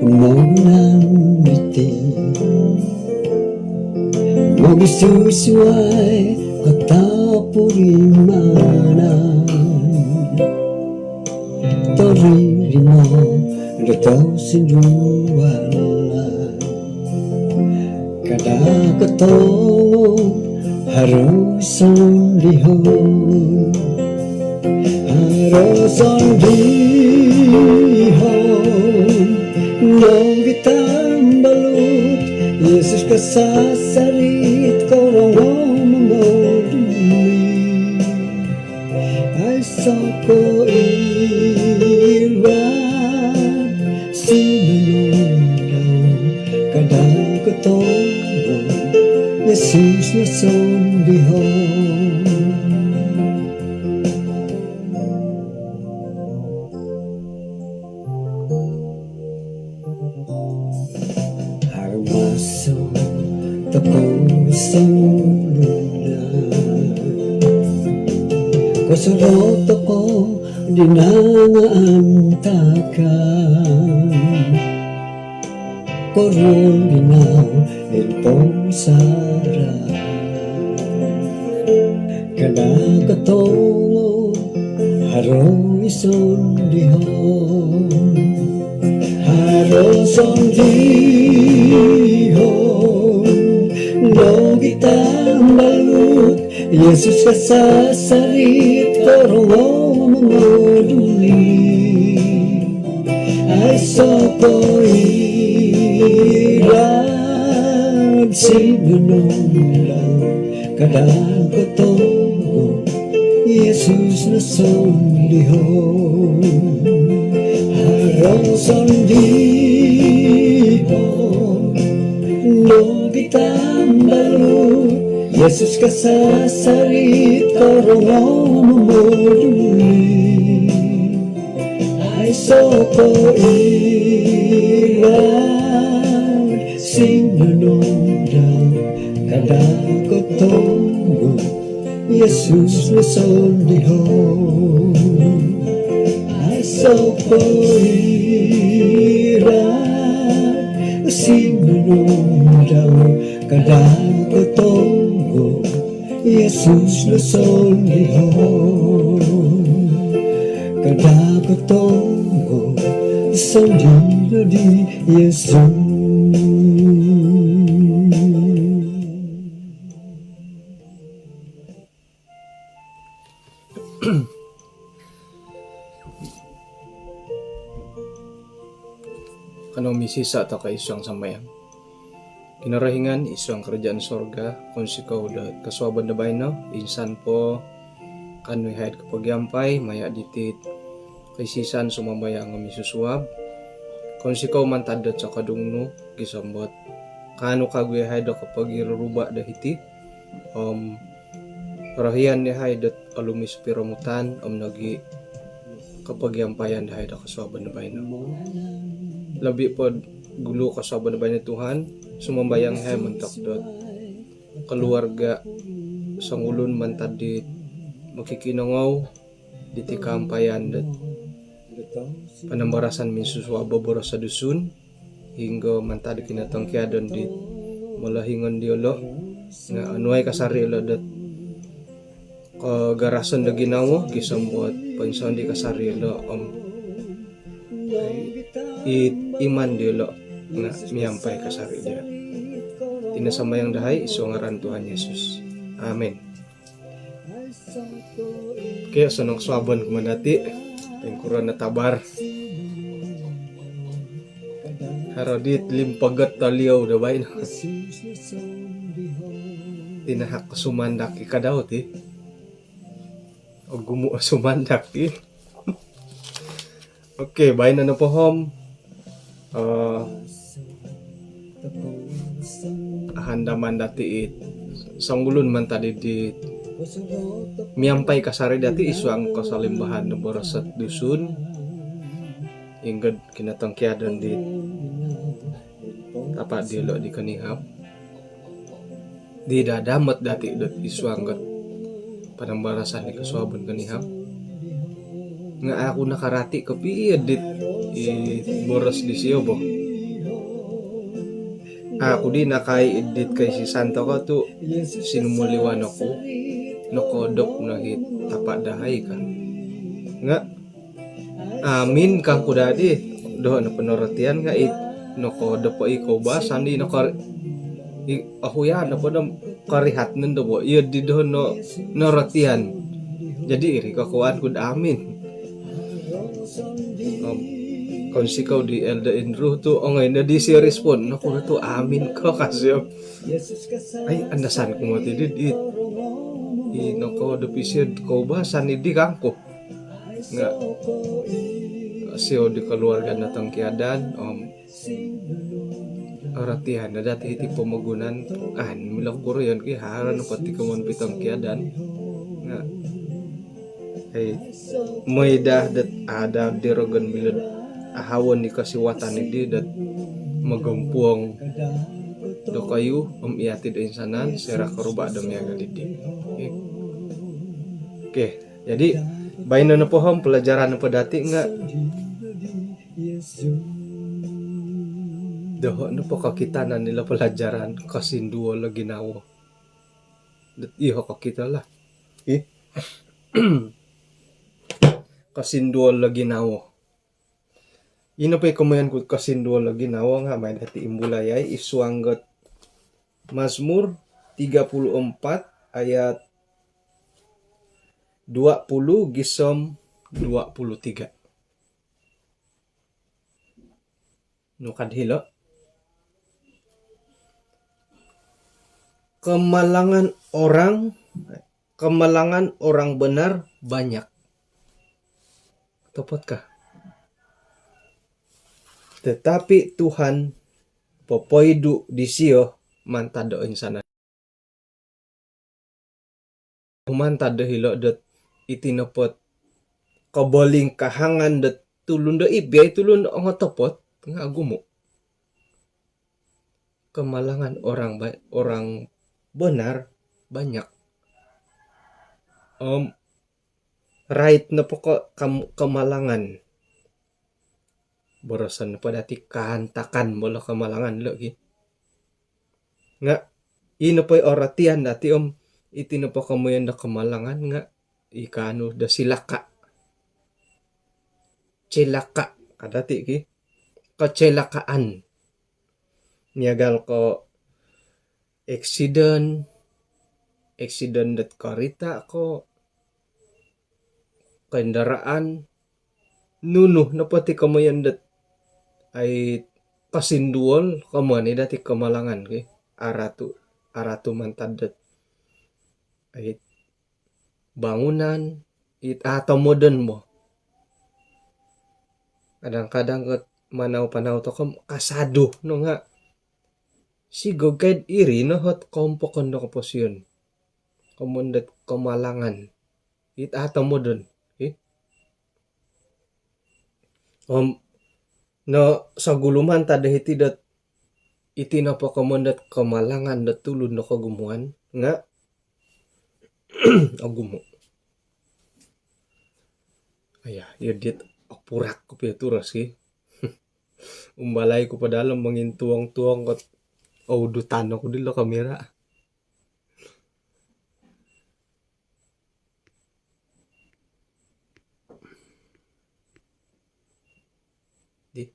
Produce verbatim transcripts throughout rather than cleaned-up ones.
Monan iti mogisusuai kotopurimanan, torimo do tosindualan. Kada kotongo haro sondihon, haro sondihon nogi tambalut, Yesus kasasarit korongo momoduli. Aiso koilaan sinonondau, kada kotongo Yesus no sondihon. Haro maso tokou songulun, kosorou tokou di nangaantakan, koruol di nau id pomusarahan. Kada kotongo haro i sondihon, haro sondihon nogi tambalut, Yesus kasasarit korongo momoduli. Aiso koilaan sinonondau, kada kotongo Yesus no sondihon. Haro sondihon nogi tambalut, Yesus kasasarit korongo momoduli. Aiso koilaan sinonondau, kada kotongo Yesus no sondihon. Aiso koilaan sinonondau, kada kotongo Yesus no sondihon. Kada kotongo sondihon di Yesus. Kanou misisa' toko' id suang sambayang. Kinorohingan id suang karajaan sorga, kounsikou do kosuabon do baino, insan po kaanu iyahai'd kopogiampai maya' diti'd koisisan sumambayang om i susuab. Kounsikou mantad do sokodung nu gisom dot kaanu kagu iyahai do kopogiruruba' do hiti om orohian iyahai dot olumis piromutan om nogi' kopogiampaian dahai do kosuabon do baino. Lobi' pod gulu kosuabon do baino Tuhan, sumambayang iyahai montok dot koluarga' songulun mantad dit mokikinongou diti kaampaian dot panambarasan minsusuab boboros do Dusun, hinggo mantad kinotongkiadan dit molohingon diyolo', nga' onuai kasari' iyolo' dot kagarasan do ginawo gisom dot poinsandi kasari' iyolo' om i iman diyolo' nga' miampai kasari' diya'. Iti no sambayang dahai id suang ngaran Tuhan Yesus. Amin. Okey, osonong kosuabon kumaa dati'. Poingkuro no tabar? Haro dit limpogot toliou do baino. Tinahak ko sumandak i kadau ti. Ogumu' o sumandak i. Okey, baino nopo om handaman dati' it songulun mantad di miampai kasari' dati' id suang kosolimbahan do boros dot Dusun, inggo'd kinotongkiadan di tapa' diyolo' di konihab. Di dadamot dati' dot id suang dot panambarasan di kosuabon konihab. Nga' aku nakarati' kopio dit i boros disio bo. Aku di nakai idit kai sisan toko tu sinumuliwan aku nokodop no hi tapa dahai ka. Nga amin kangku dadi doho no penorotian nga it nokodop i koubasan di nokor i ohuyan nopo no korihat nondo bo iyo di doho no norotian. Jadi iri kokuan kud amin. Om, konsikou di Elder Andrew tu ongoi no di sio respon no kuno tu amin ko kasio. Ai andasan ku moti di di i noko dopisio koubasan di kangku. Nga sio di keluarga natang kiadan om Aratian no dati iti pomogunan an milo kuroyon ki haro no poti komon pitongkiadan. Nga hei moidah dot ada di rogon milo ahawon di kasiwatan idi dot mogompuong dokoyu om iyati do insanan sera koruba do miagal idi. Okey. Okey, jadi baino nopo om pelajaran nopo dati nga doho nopo kokitanan ilo pelajaran kosinduol o ginawo. Dot iho kokito lah. Ih. Kosinduol o ginawo. Ino po i komoyon ku kosinduol o ginawo nga mai dati imbulai ai id suang dot Mazmur tiga puluh empat ayat dua puluh gisom dua puluh tiga. Nukad hilo. Kemalangan orang, kemalangan orang benar banyak. Topotkah? Tetapi Tuhan popoidu disio mantad do insanan. Mantad do hilo dot iti nopo kobolingkahangan dot tulun do ibi ai tulun ongotopot nga ogumu. Kemalangan orang ba- orang benar banyak. Om rait nopo ko kam- kemalangan. Boroson nopo dati kaantakan bolo kemalangan lo ki. Nga ino po i orotian dati om iti nopo komoyon do kemalangan nga i kaanu do silaka. Cilaka ka dati ki. Kecelakaan. Miagal ko eksiden, eksiden dot korita ko kendaraan, nunu nopo ti komoyon dot ai kosinduol komoyon i dati kemalangan ki. Aratu, aratu mantad dot ai bangunan it atomodon bo. Kadang-kadang ket manau-panau tokom kasadu no nga sigog kaid iri no hot kompokon do koposion. Komoyon dot kemalangan it atomodon. Ih. Om no sogulu mantad do hiti dot iti nopo komoyon dot kemalangan dot tulun do kogumuan nga ogumu. Aya, iyo dit opurak kopio turos ki. Umbalai ku padahal mongintuong-tuong kot oudutan oku dilo kamera. Di.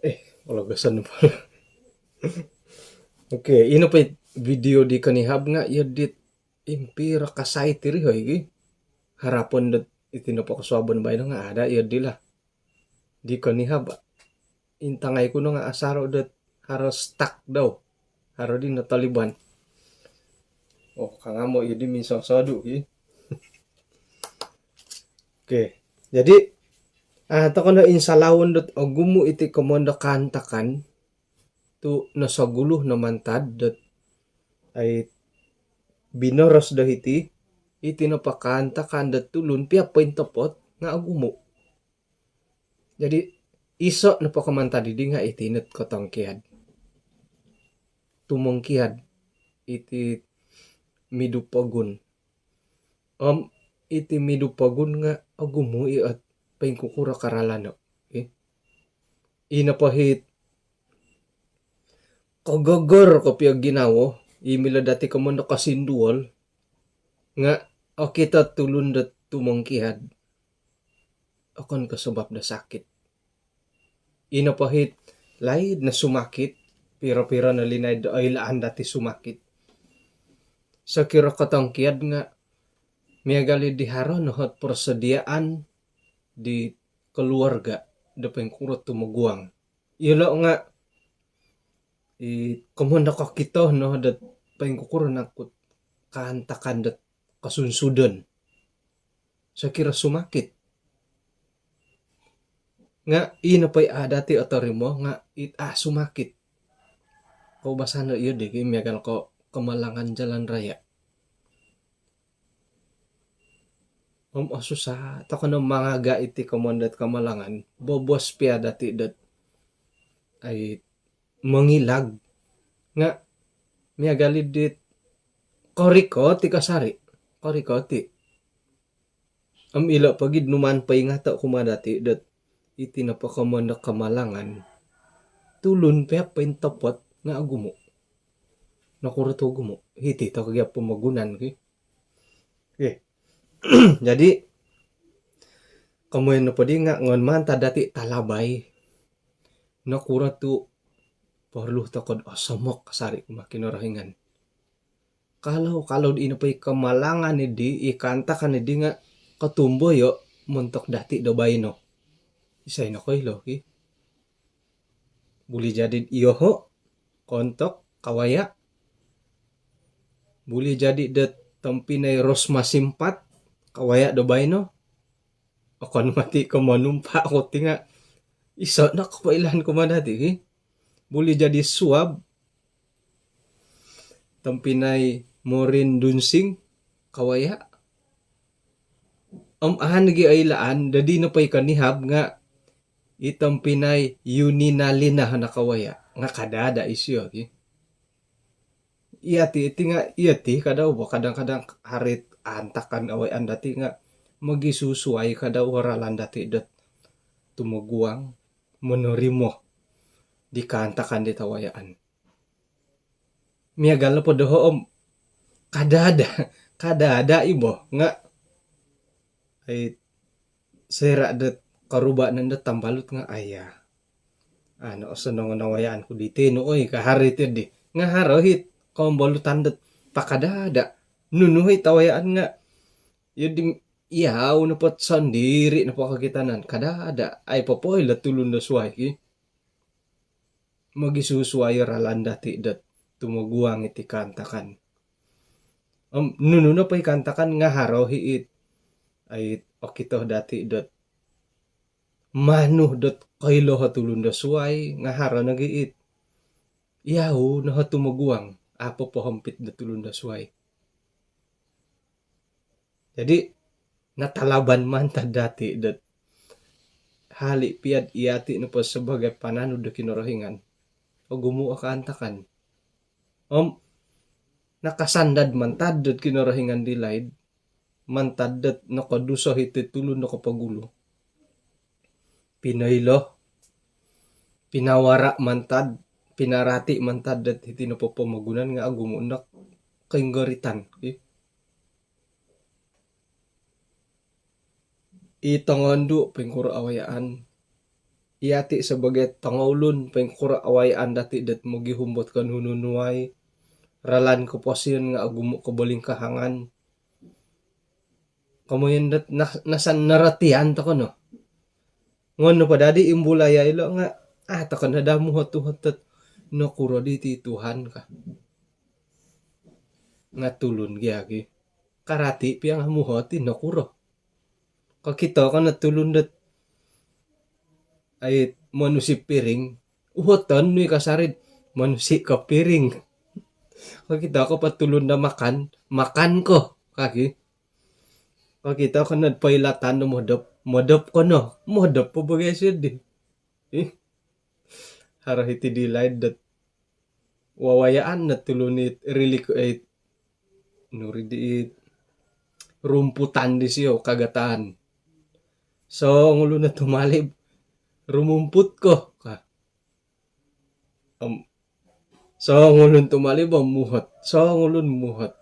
Eh, kalau gasan pala. Okey, ino po video di konihab nga iyo dit impiro kasai tiri hoi gi. Harapon dot iti nopo kosuabon baino nga ada iyo di lah. Di konihab intangai ku no nga asaro dot haro stuck dau. Haro di notoliban. Oh, kangamo iyo di minsosodu ki. Okey. Jadi ah, tokou no insalaun dot ogumu iti komoyon do kaantakan tu nosogulu no mantad dot ai binoros do hiti, iti nopo kaantakan dot tulun pia pointopot nga ogumu. Jadi iso nopo ko mantad didi nga iti not kotongkiad. Tumongkiad iti midu pogun. Om iti midu pogun nga ogumu i ot poingkukuro karalano. Okey. I nopo it kogogor kopio ginawo, i milo dati komoyon do kosinduol, nga okito tulun do tumongkiad, okon ko sabab do sakit. I nopo it laid no sumakit, piro-piro no linaid do oilaan dati sumakit. Sokiro kotongkiad nga miagal i di haro no ot persediaan di keluarga do poingkuro tumoguang. Iyolo nga i komoyon do kokito no dot poingkukuro nakut kaantakan dot kosunsudon. Sokiro sumakit. Nga i nopo i a dati otorimo nga it a sumakit. Koubasan no iyo di ki miagal ko kemalangan jalan raya. Om osusa tokou no mangaga iti komoyon dot kemalangan. Bobos pia dati dot ai mongilag. Nga miagal i dit korikot i kasari. Korikot i. Om ilo pogi numaan poingato kumaa dati dot iti nopo komoyon do kemalangan, tulun pia pointopot nga ogumu. Nokuro tu ogumu? Hiti tokou gia pomogunan ki. Okey. Jadi komoyon nopo di nga ngoyon mantad dati talabai. Nokuro tu porlu tokou do osomok kasari kumaa Kinorohingan? Kalau, kalau i nopo i kemalangan i di, i kaantakan i di nga kotumboyo montok dati do baino. Isai nokoilo ki? Buli jadi iyoho, kontok, kawaya. Buli jadi do tompinai Rosma Simpat, kawaya do baino. Okon mati ko monumpa ko ti nga iso no kopoilaan kumaa dati ki. Buli jadi suab, tompinai Morin Dunsing, kawaya. Om aan gi oilaan, dadi nopo i konihab nga i tompinai Yuni Nalina no kawaya. Nga kada ada isio ki. Iya ti, iti nga iya ti kadau bo, kadang-kadang haro it antakan awayaan dati nga mogisusuai kadau ralan dati dot tumoguang monorimo di kaantakan dit awayaan. Miagal nopo doho om kada ada, kada ada i bo nga ai soira dot koruba nondo tambalut nga aya. Ano, osonong nawayaan ku di tinu oi, ka haro it di. Nga haro it kombolutan dot pakadada. Nunu it awayaan nga iyo di, iyau nopo sondiri nopo kokitanan. Kadada, ai popoilo tulun do suai ki. Mogisusuai ralan dati dot tumoguang iti kaantakan. Om nunu nopo i kaantakan nga haro it, ai okito dati dot manu dot koilo o tulun do suai nga haro nogi it iyau no o tumoguang, a popohompit do tulun do suai. Jadi natalaban mantad dati dot hali pia dot iyati nopo sebagai pananud do Kinorohingan, ogumu o kaantakan. Om nakasandad mantad dot Kinorohingan di laid, mantad dot nokoduso iti tulun do kopogulu. Pinoilo, pinawara mantad, pinarati mantad dot iti nopo pomogunan nga ogumu no koinggoritan ki. I tongondu poingkuro awayaan, iyati sebagai tongoulun poingkuro awayaan dati dot mogihum dot konunu-nunu ai, ralan koposion nga ogumu kobolingkahangan. Komoyon dot na-, nasan naratian tokou no. Ngono po dadi imbulai ilo nga, ah, tokou no daa muhot-uhot dot nokuro diti Tuhan ka. Nga tulun gia ki. Karati pia nga muhot i nokuro. Kokito ko no tulun dot ai monusi piring, uhoton nu i kasari dot monusi ko piring. Kokito ko po tulun do makan, makan ko ka ki. Kokito ko no poilatan do modop, modop ko no, modop po bo gia isio di. Ih. Haro iti di laid dot wawayaan no tulun it rilik, eh, nuri di rumputan disio kagataan. Songulun no tumalib, "Rumumput ko," ka. Om, songulun tumalib om muhot. Songulun muhot.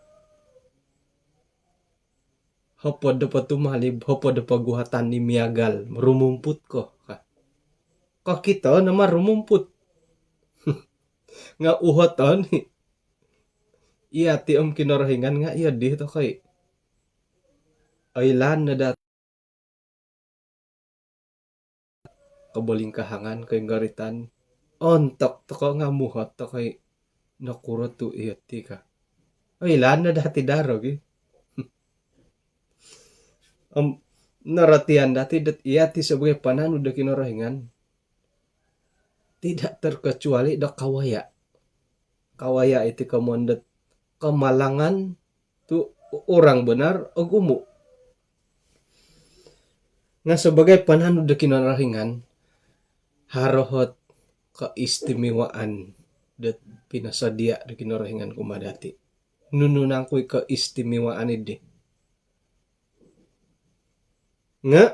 Hopod do po tumalib, hopod do po guhatan i miagal, "Rumumput ko," ka. Kokito no ma rumumput. Nga uhoton i. Iyati om Kinorohingan nga iyo di tokoi. Oilaan no da kobolingkahangan, koinggoritan. Ontok toko nga muhot tokoi, "Nokuro tu iyati," ka. Oilaan no dati daro gi. Om norotian dati dot iyati sebagai pananud do Kinorohingan, tidak terkecuali do kawaya. Kawaya iti komoyon dot kemalangan tu orang benar ogumu. Nga sebagai pananud do Kinorohingan, haro ot keistimewaan dot pinosodia do Kinorohingan kumaa dati. Nunu nangku i keistimewaan idi? Nga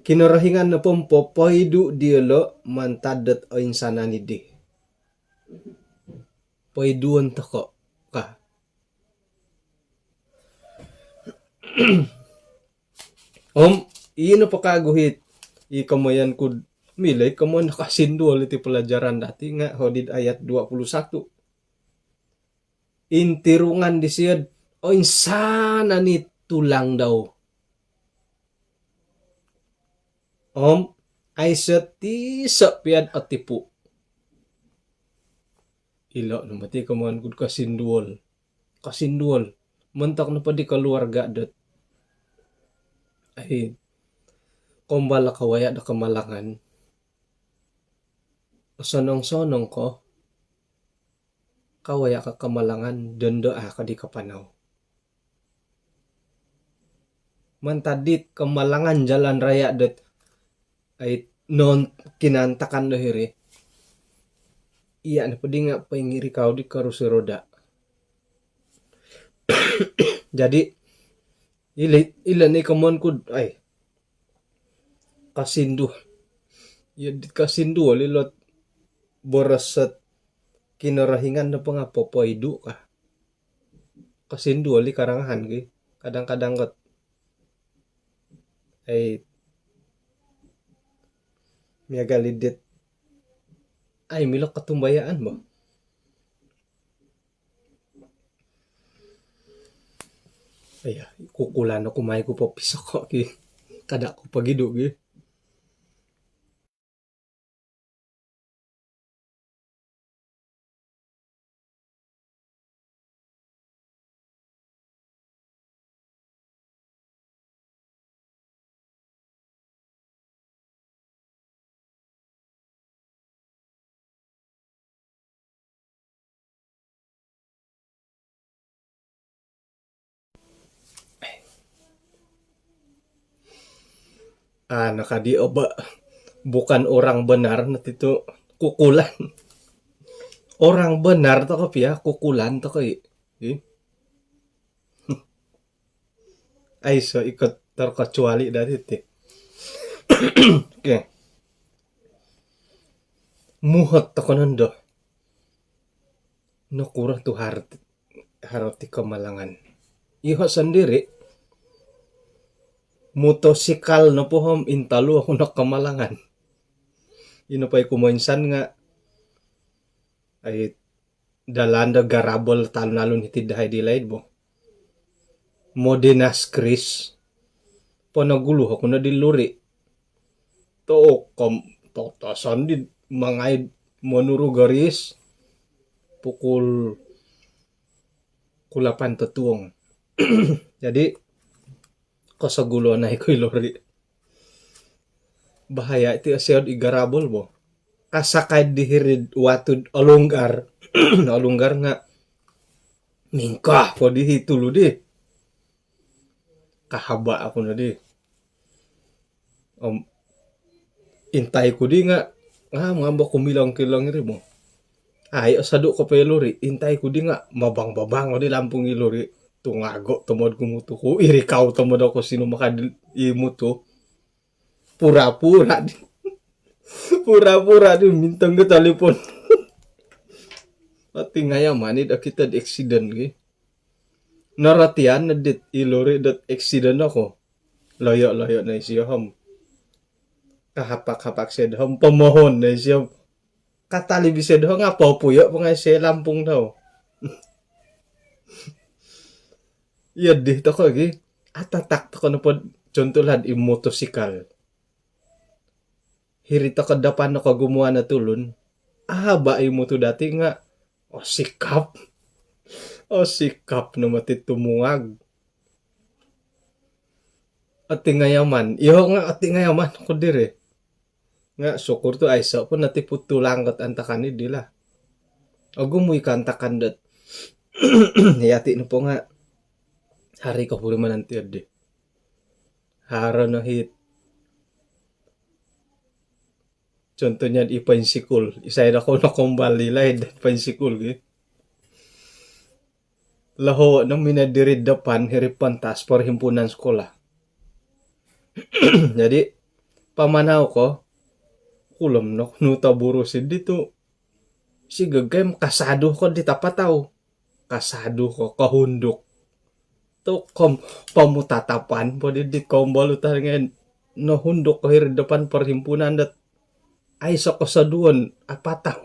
Kinorohingan nopo om popoidu diolo mantad dot oinsanan idi. Poiduon toko ka. Om ino po kagu it i komoyon kud milo i komoyon do kosinduol iti pelajaran dati nga hodi id ayat dua puluh satu. Intirungan disio dot oinsanan i tulang dau. Om aiso tiso pia dot otipu. Ilo no moti komoyon kud kosinduol. Kosinduol. Montok nopo di keluarga dot, ai, kombal kawaya do kemalangan. Osonong-sonong ko kawaya ko kemalangan, dondo a ko di kapanau. Mantad dit kemalangan jalan raya dot, ai, non kinaantakan do hiri. Iya nopo di nga poingiri kau di kerusi roda. Jadi ilo, ilo ni komoyon kud, ai, kosindu. Iya dit kosinduol ilo boros dot Kinorohingan nopo nga popoidu ka. Kosinduol i karangahan ki. Kadang-kadang kot, ai, miagal i dit, ai, milo kotumbayaan bo. Iya, kukulan oku mai ku popisoko ki. Kada ku pogidu ki. Ah, nakadi oba, bukan orang benar no tito, kukulan. Orang benar toko pia, kukulan toko i. Ih. Aiso ikot terkecuali dari ti. Okey. Muhot toko nondo. Nokuro tu haro, haro ti kemalangan. Iho sendiri, motosikal nopo om intalu oku no kemalangan. Ino po i kumoinsan nga, ai, dalan do garabol talun-alun hiti dahai di laid bo. Modinas Kris. Ponogulu oku no di luri. Tokom, totoson di mangaid monuru garis. Pukul kulapan totuong. Jadi, kosogulu nai ku i lori. Bahaya iti osio di garabol bo. Kasakai di hiri watu olunggar. Olunggar nga mingkah po di hi tulu di. Kahaba oku no di. Om intai ku di nga, nga ngamba kumilong-kilong iri bo. Ai, osodu' ko po i lori, intai ku di nga' mabang-babang o di lampung i lori. Tungago' tomod ku mutu ku, irikau tomod oku sino maka di i mutu. Pura-pura di. Pura-pura di mintong gi talipon. Ati ngayaman id okito di eksiden gi. Norotian no dit i lori dot eksiden oku. Loyo'-loyo' no isio hom. Kahapak-hapak sed hom, pomohon no isio. Katalib ised hom, nga' popuyo' po ngai' isio lampung dau. Iyo di toko' gi. Atatak toko' nopo contoh lah di motosikal. Hiri toko' dapan no kogumuan o tulun. Aba' i mutu dati' nga' osikap. Osikap no mati tumungag. Ati ngayaman. Iyo nga' ati ngayaman ku diri. Nga' syukur tu aiso' po nati putulang kot antakan idi lah. Ogumu i kaantakan dot. Iyati' nopo nga' haro i kopurimanan ti di. Haro no hit. Contohnya i poinsikul. Isai do kou no kombal ilai do poinsikul gi. Loho' no minoi diri depan hiri pentas perhimpunan sekolah. Jadi pamanau ko, kulom no nu taburus idi tu si gegaim kasadu ko di tapatau. Kasadu ko, kohunduk. Tu kom, pomutatapan po di, di kombal utar ngai' nohunduk ko hiri depan perhimpunan dot aiso' kosoduon apatang.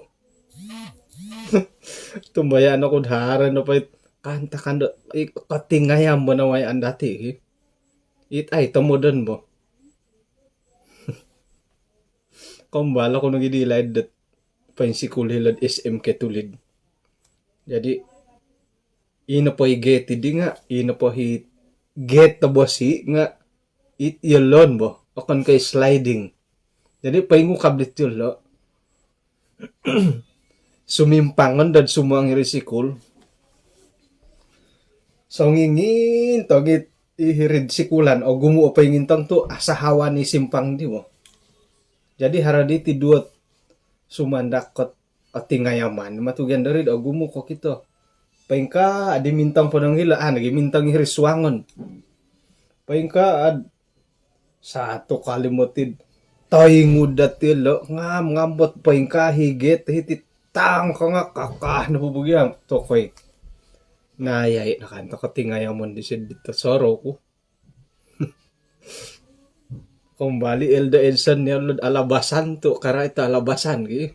Tumbayaan oku do haro nopo it kaantakan do i kotingayam bo nawayaan dati' ki. It ai tomodon bo. Kombal oku nogi di laid dot poinsikul hilo'd S M K Tulid. Jadi ino po i gate idi nga', ino po i gate do bosi' nga' it iyolon bo, okon ko' i sliding. Jadi poingukab diti ilo'. Sumimpangon dod sumuang hiri sikul. Songingintong it i hiri'd sikulan, ogumu' o poingintong tu' asahawan i simpang di bo. Jadi haro diti duo sumandak kot otingayaman matu gia'n dori'd ogumu' kokito. Poingkaa di mintong ponong hilo', a' nogi mintong hiri suangon. Poingkaa satu kali moti'd toingud dati' ilo', ngam-ngam bot poingkaa higit hiti tang ka nga' kakaa nopo bo gia'n tokoi. Nayai nakan toko' tingayamon disido di tosorou ku. Kombali Elder Edson ni olo'd alabasan tu' kara' ito alabasan gi.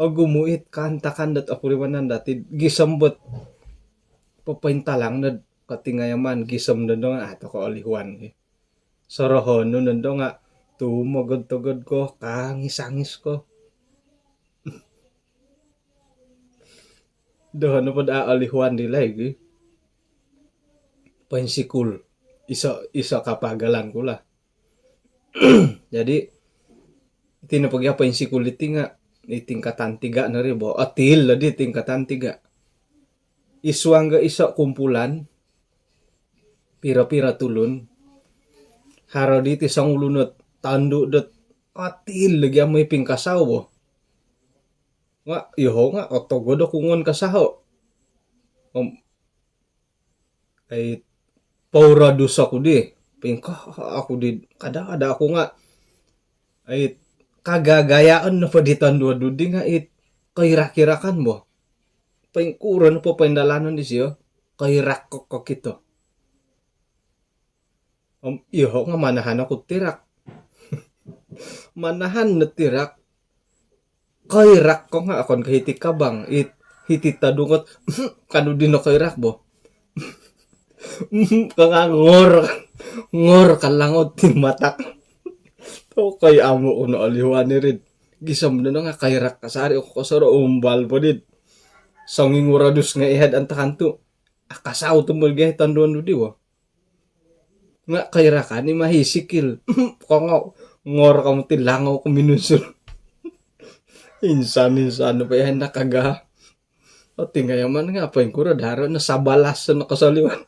Ogumu' it kaantakan dot opurimanan dati' gisom bot popointalang nod kotingayaman gisom nondo nga' a' toko' olihuan gi. Sorohon nu nondo nga' tumogod-togod ko, kangis-angis ko. Doho' nopod a' olihuan di laid gi. Poinsikul. Iso', iso' kapagalan ku lah. Jadi iti nopo gia poinsikul diti nga' i tingkatan tiga no ri bo. Otil di tingkatan tiga. I suang ga iso' kumpulan piro-piro tulun. Haro diti songulun ot tondu' dot otil lagi amu i pingkasau bo. Nga' iyoho' nga' otogod oku ngon kasaho'. Om ai pourodus oku di. Pingkaa oku di, kada-kada oku nga' ai kagagayaon nopo di tondu' di nga' it koirak-irakan bo. Poingkuro nopo poindalanon disio, koirak ko kokito. Om iyoho' nga' manahan oku tirak. Manahan no tirak. Koirak ko nga' okon ko' hiti kabang, it hiti todung ot kanu di nokoirak bo. Ko nga' ngor, ngor ka langot ti matak. Tokoi amu' ku no olihuan iri'd gisom nondo nga' koirak kasari' oku kosoro' umbal po di'd songingurodus ngai' ihad antakan tu' akasau tumbul gi tonduon dudi bo. Nga' koirakan i mahi sikil. Kongou, ngor kamu ti langou ko minunsul. Insan-insan nopo iya nakaga. Otingayaman nga' poingkuro daro no sabalas no kosoliwan.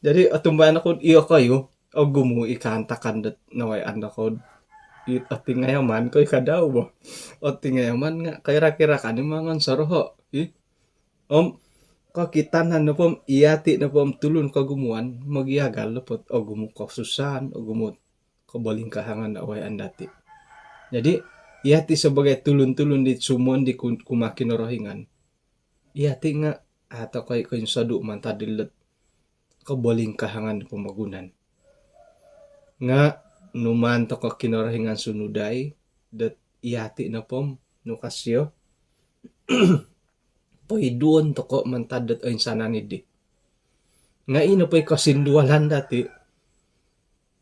Jadi otumbayaan oku'd iyokoyu ogumu' i kaantakan dot nawayaan oku'd It otingayaman koi kadau bo. Otingayaman nga' koirak-irakan i mangan soroho' i. Om kokitanan nopo om iyati' nopo om tulun kogumuan, mogiagal nopo ogumu' kosusaan, ogumu' kobolingkahangan awayaan dati'. Jadi iyati' sabagai tulun-tulun di sumon di ku- kumaa Kinorohingan, iyati' nga' a' toko' i' koinsodu' mantad dilot kobolingkahangan do pomogunan. Nga' numaan toko' Kinorohingan sunudai dot iyati' nopo om nu ka sio, poiduon toko' mantad dot oinsanan iddi. Nga' ino po i' kosindualan dati',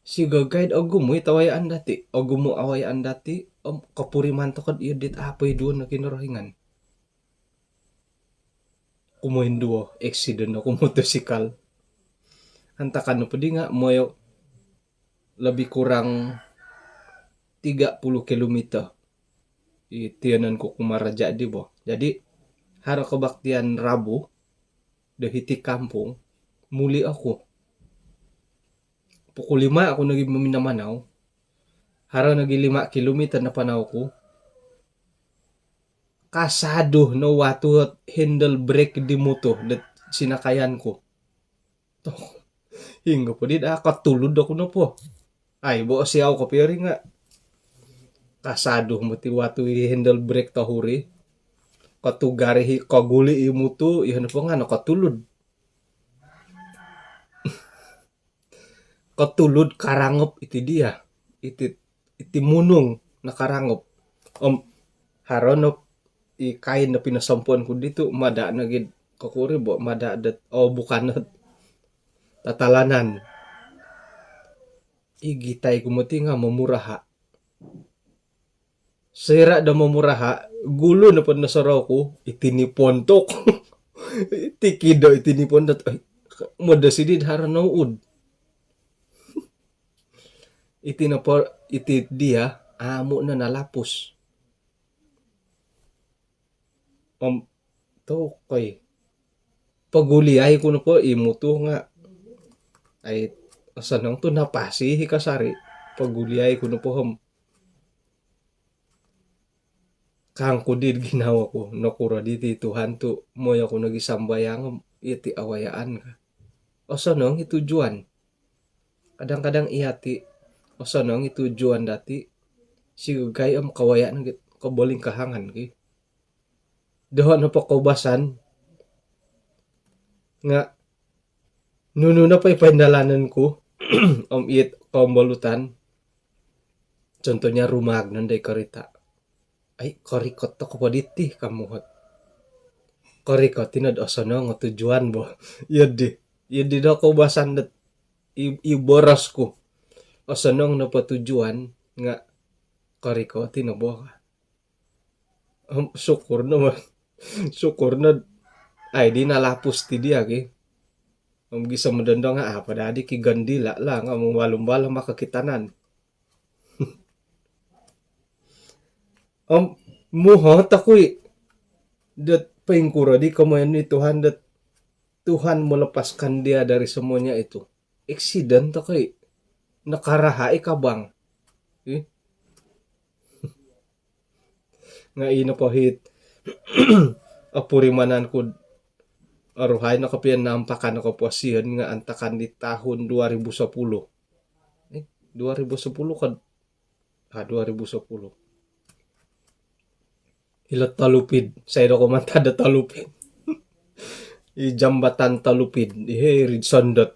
sigagaid ogumu' i' tawayaan dati', ogumu' awayaan dati', om kopuriman toko'd iyo dit a' poiduon o Kinorohingan. Kumoinduo, eksiden oku motosikal. Antakan nopo di nga' moyo lebih kurang tiga puluh kilometer i tiyonon ku kumaa raja' di bo. Jadi haro kobaktian Rabu do hiti kampung, muli' oku. Pukul lima oku nogi maminamanau. Haro nogi lima kilometer napanau ku. Kasadu no watu handle brake di mutu dot sinakayan ku. Toh, hinggo po di daa kotulud oku nopo. Ai, bo siau kopio ri nga' kasadu moti watu i handle brake tohuri. Kotugar i, koguli' i mutu, iyo nopo nga' nokotulud. Kotulud karangop iti dia. Iti, iti munung nakarangop. Om haro no i kain no pinosompon ku ditu', mada' nogi'd kokuri bo, mada' dot, oh, bukan no tatalanan. Igitai ku moti nga' momuraha'. Soira' do momuraha', gulu nopo nosorou ku, iti nipon tu'. Iti kido, iti nipon tu'. Ai, modosi di haro nouud. Iti nopo, iti dia, amu' no nalapus. Om tokoi. Poguliai ku nopo i mutu nga', ai, osonong tu' napasi i kasari. Poguliai ku nopo om kangku di ginawo ku, nokuro di ti Tuhan tu' moyo ku nogi sambayang om iti awayaan ka. Osonong i tujuan. Kadang-kadang iyati' osonong i tujuan dati', sigagai om kawaya' nogi kobolingkahangan ki. Doho' nopo koubasan nga' nunu nopo i paindalanon ku om it kombolutan, contohnya rumaag nondo i korita'. Ai, korikot toko' po diti kamuhot. Korikot ino'd osonong o tujuan bo. Iyo di, iyo di do koubasan dot i, i boros ku. Osonong nopo tujuan nga' korikot ino bo. Om syukur no, syukur no, ai, di nalapus ti dia ki. Om gisom do ndo nga' apa dadi ki gondila' lah, nga' mongwalu-walu maka kitanan. Om muhot oku i' dot poingkuro di komoyon ni Tuhan dot Tuhan melepaskan dia dari semuanya itu. Eksiden toko' i'. Nakaraha' i kabang. Ih. Nga' ino po hit opurimanan ku'd oruhai no kopio nampakan o koposion nga' antakan di tahun dua ribu sepuluh. Eh, dua ribu sepuluh kod, ah, dua ribu sepuluh. Ilo Tolupid, saido ko mantad do Tolupid. I jambatan Tolupid, i hiri'd Sondot.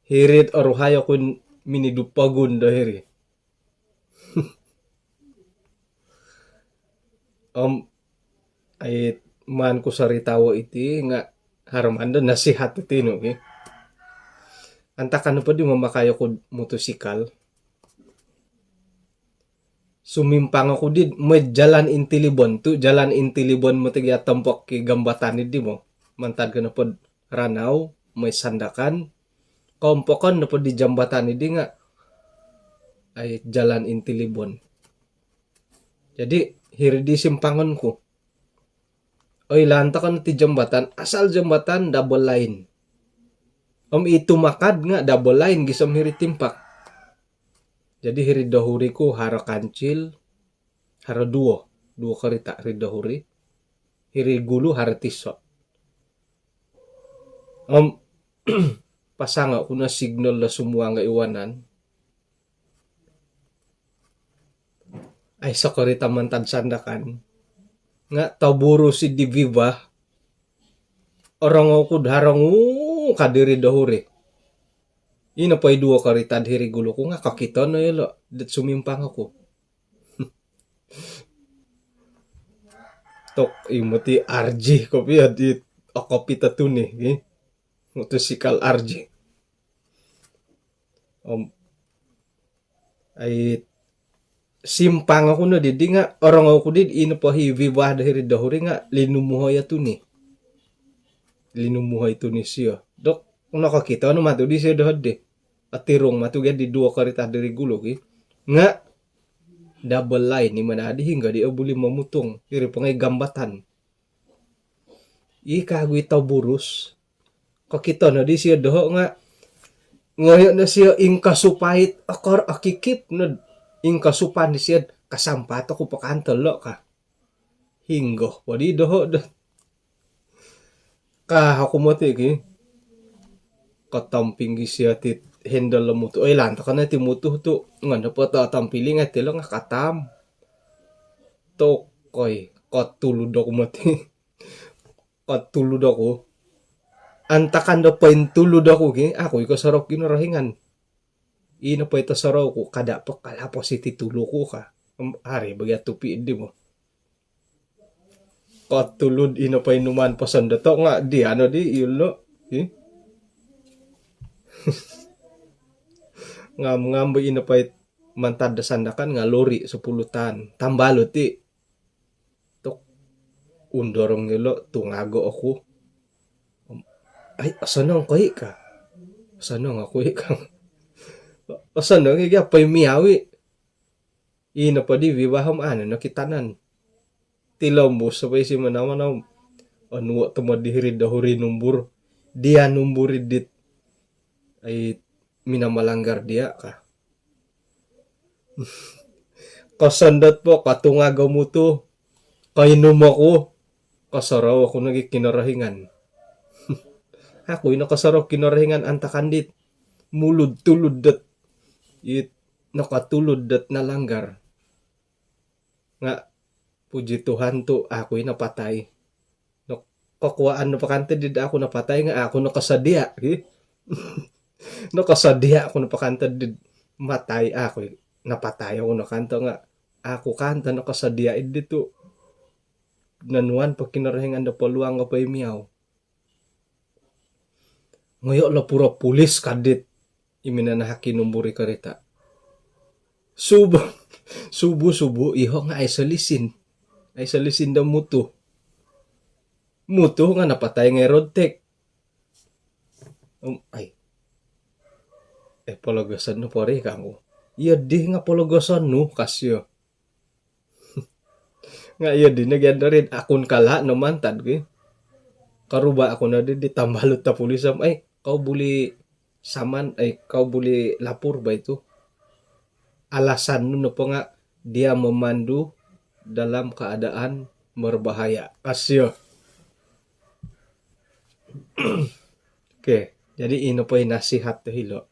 Hiri'd oruhai oku minidu pogun do hiri. Om ai, maan ku soritawo iti nga' haro mando nasihat iti nu ki. Antakan nopo di mamakai oku motosikal, sumimpang oku di moi jalan Intilibon tu', jalan Intilibon moti gia tompok ki gambatan idi mo. Mantad ko nopo'd Ranau moi Sandakan, kompokon nopo di jambatan idi nga' ai, jalan Intilibon. Jadi hiri di simpangon ku. Oi, lantakan ti jambatan, asal jambatan double line. Om itu makad nga' double line gisom hiri timpak. Jadi hiri dohuri ku haro kancil, haro duo, duo karita hiri dohuri. Hiri gulu haro tiso. Om pasango ku no signal do sumuang do iwanan. Aiso karita mantad Sandakan. Nga toburus i di Viva. Orongou ku do haro nguu ka diri dohuri. Ino po i duo karita do hiri gulu ku nga kokito no ilo dot sumimpang oku. Tok imo ti R J kopio di okopit o tuni, eh. Motosikal R J. Om ai simpang oku no didi nga orongou ku di ino po i Viva do hiri dohuri nga linumuhoi o tuni. Linumuhoi tuni sio. Dok nokokito no matu di sio doho di. Otirung matu gia di duo karita diri gulu ki. Nga double line i mana di hinggo di obuli momutung. Iri po ngai gambatan. I kagu i toburus. Kokito no di sio doho nga ngoyo no sio ingkasupai, okor okikip no ingkasupan di sio, kasampat oku po kanto lo ka. Hinggo po di doho do. Ka oku moti ki. Kotomping gi sio ti handle lo mutu. Oi, lantak no ti mutu tu. Ngono po to tompiling ati lo nga katam. Tokoi, kotulud oku moti. Kotulud oku. Antakan do pointulud oku ki, aku i kosorou Kinorohingan. Ino po i tosorou ku, kada po kalapos iti tulu ku ka. Em, hari bagi atupi di mo. Kotulud ino po i numan poson do to nga di ano di ilo. Hi. Ngam-ngam bo ino po i mantad do Sandakan nga lori sepuluh tan. Tambalut ti. Tok undorong ilo tungago oku. Ai, osonong ko i ka. Osonong oku i ka. Osonong i gia po i miawi. Ino po di Viva om ano no kitanan. Tilombus po i si manaman om. Onuo tomod di hiri dohuri numbur. Dia numbur i dit. Ai, mina malanggar dia ka. Kosondot po, kotungago mutu, koinum oku, kosorou oku nogi Kinorohingan. Aku i nokosorou Kinorohingan antakan dit mulud-tulud dot, it nokotulud dot nalanggar. Nga puji Tuhan tu aku i napatai. Nokokuaan nopo kanto di aku napatai nga aku nokosodia, ki. Nokosodia aku nopo kanto di matai aku, napatai aku no kanto nga aku kanto nokosodia i di tu nonuan po Kinorohingan do poluang o poimiau. Ngoyo lo puro pulis kadit i minanahak i numbur i karita. Subuh, subuh-subuh iho nga aiso lisin. Aiso lisin do mutu. Mutu nga napatai ngai road tag. Om, ai. Eh, pologoson nu pori kangku. Iyo di nga pologoson nu, ka sio. Nga iyo di nogi andorin akun kala no mantad ki. Karuba aku no di, di tambalut ta pulis om, ai, kau buli saman, ai, kau buli lapur ba itu. Alasan nu nopo nga dia memandu dalam keadaan berbahaya. Ka sio. Oke, jadi ino po i nasihat do hilo.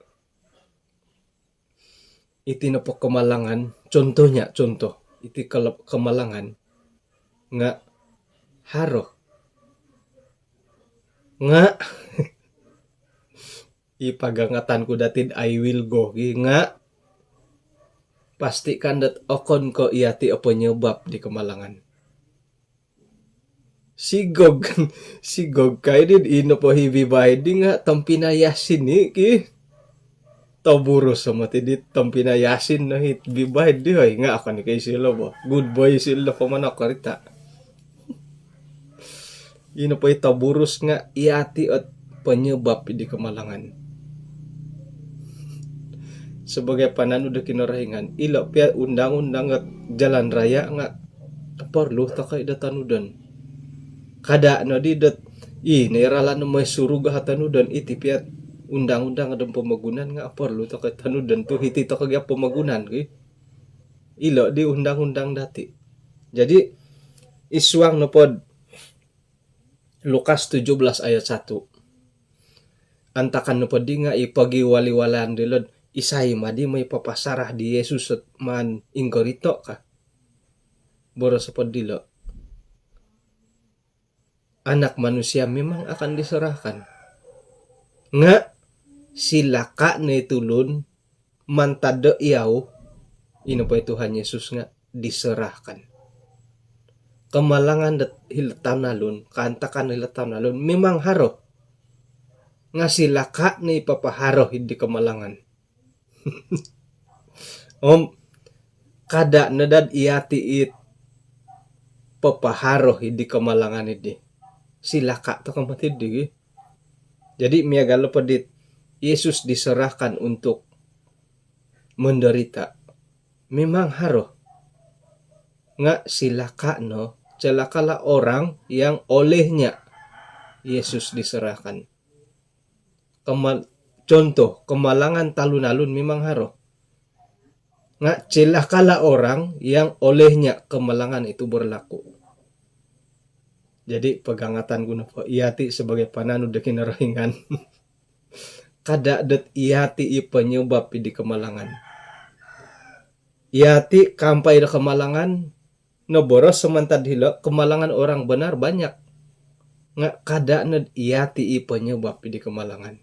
Iti nopo kemalangan, contohnya, contoh, iti kele-, kemalangan nga haro. Nga i pagangatan ku dati do I will go ki, nga pastikan dot okon ko iyati o penyebab di kemalangan. Sigog, sigog kai di, ino po hi Viva di nga tompinai Yasin i ki. Toburus sama ti di tompinai Yasin no hi Viva di, hoi, nga okon i ko isilo bo. Good boy isilo po manok karita. Ino po i toburus nga iyati ot penyebab di kemalangan. Sebagai pananud do Kinorohingan, ilo pia undang-undang ot jalan raya nga perlu tokou do tonudon. Kada no di dot, i, nai ralan no mai suruga ha tonudon, iti pia undang-undang do pomogunan nga' porlu toko' tonudon tu' hiti toko' gia pomogunan ki. Ilo' di undang-undang dati'. Jadi, id suang nopod Lukas tujuh belas ayat satu. Antakan nopoddi nga' i pogiwali-walaan dilo'd isai maddi moi papasarah di Yesus ot maan ingkorito' ka. Boros nopod dilo', Anak Manusia memang akan diserahkan. Nga' silaka' no i tulun mantad do iyau, ino po i Tuhan Yesus nga' diserahkan. Kemalangan dot hilo' talun-alun, kaantakan hilo' talun-alun memang haro. Nga' silaka' no i papaharo hiddi kemalangan. Om kada' no dad iyati' it papaharo hiddi kemalangan iddi. Silaka' toko' moti iddi gi. Jadi miagal nopo dit Yesus diserahkan untuk menderita. Memang haro. Nga' silaka' no, celakalah orang yang olehnya Yesus diserahkan. Kemal-, contoh, kemalangan talun-alun memang haro. Nga' celakalah orang yang olehnya kemalangan itu berlaku. Jadi, pagangatan ku nopo, iyati' sebagai pananud do Kinorohingan, kada' dot iyati' i penyebab iddi kemalangan. Iyati' kaampai do kemalangan, noboros mantad hilo', kemalangan orang benar banyak. Nga' kada' nod iyati' i penyebab iddi kemalangan.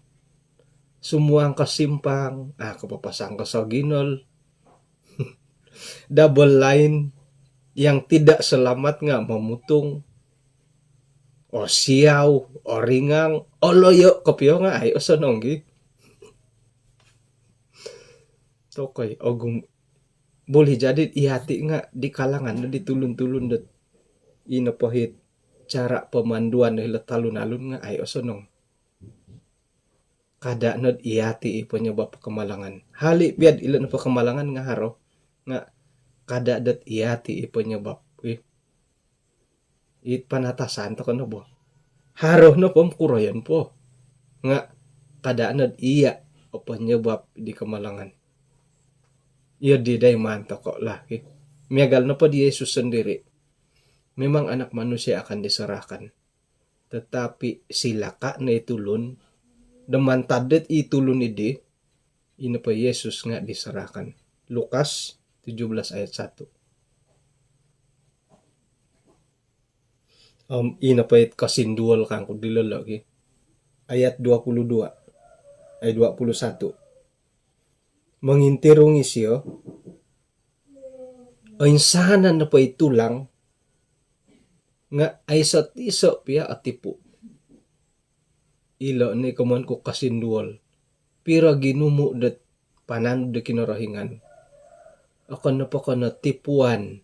Sumuang ko simpang, a' ko papasang ko soginol. Double line, yang tidak selamat nga' momutung. Osiau, oringang, oloyo' kopio nga' ai osonong gi. Tokoi, ogumu'. Boleh jadi iyati' nga' di kalangan di tulun-tulun dot ino po it cara pamanduan do hilo' talun-alun nga' ai osonong. Kada' nod iyati' i penyebab kemalangan. Hali' pia'd ilo' nopo kemalangan nga' haro, nga' kada' dot iyati' i penyebab. Ih. It panatasan toko' no bo. Haro nopo om kuroyon po. Nga' kada' nod iya' o penyebab di kemalangan. Iyo di dai maan toko' lah, ki. Miagal nopo di Yesus sendiri. Memang Anak Manusia akan diserahkan. Tetapi silaka' no i tulun do mantad dot i tulun iddi, ino po Yesus nga' diserahkan. Lukas tujuh belas ayat satu. Om ino po it kosinduol kangku dilo' lo' gi. Ayat dua puluh dua. Ayat dua puluh satu. Mongintirung isio, oinsanan nopo i tulang nga' aiso' tiso' pia o tipu'. Ilo' ni komoyon ku kosinduol. Piro ginumu' dot pananud do Kinorohingan. Okon nopo ko' no tipuan.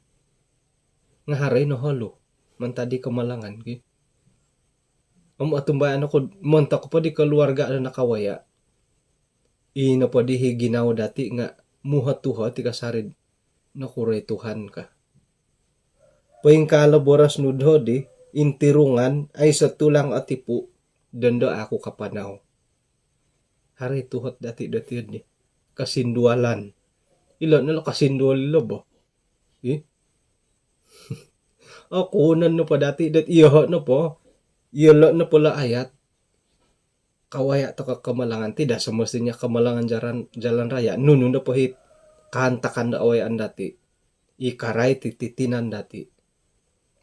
Nga' haro i noholu. Mantad di kemalangan ki. Om otumbayaan oku montok po di keluarga do nakawaya'. Ii nopo di hi ginawo dati' nga' muhot-uhot i kasari'd nokuro i Tuhan ka. Poingkaa lo boros nu doho di, intirungan, aiso' tulang o tipu', dondo aku kapanau. Haro i tuhot dati' do tiyo di. Kosinduolan. Ilo' no lo kosinduol ilo' bo. Ih. Okunon nopo dati' dot iyoho' nopo. Iyolo' nopo lo ayat. Kawaya' toko' kemalangan, tidak semestinya kemalangan jalan, jalan raya. Nunu nopo hit kaantakan do awayaan dati'. I karait iti tinan dati'.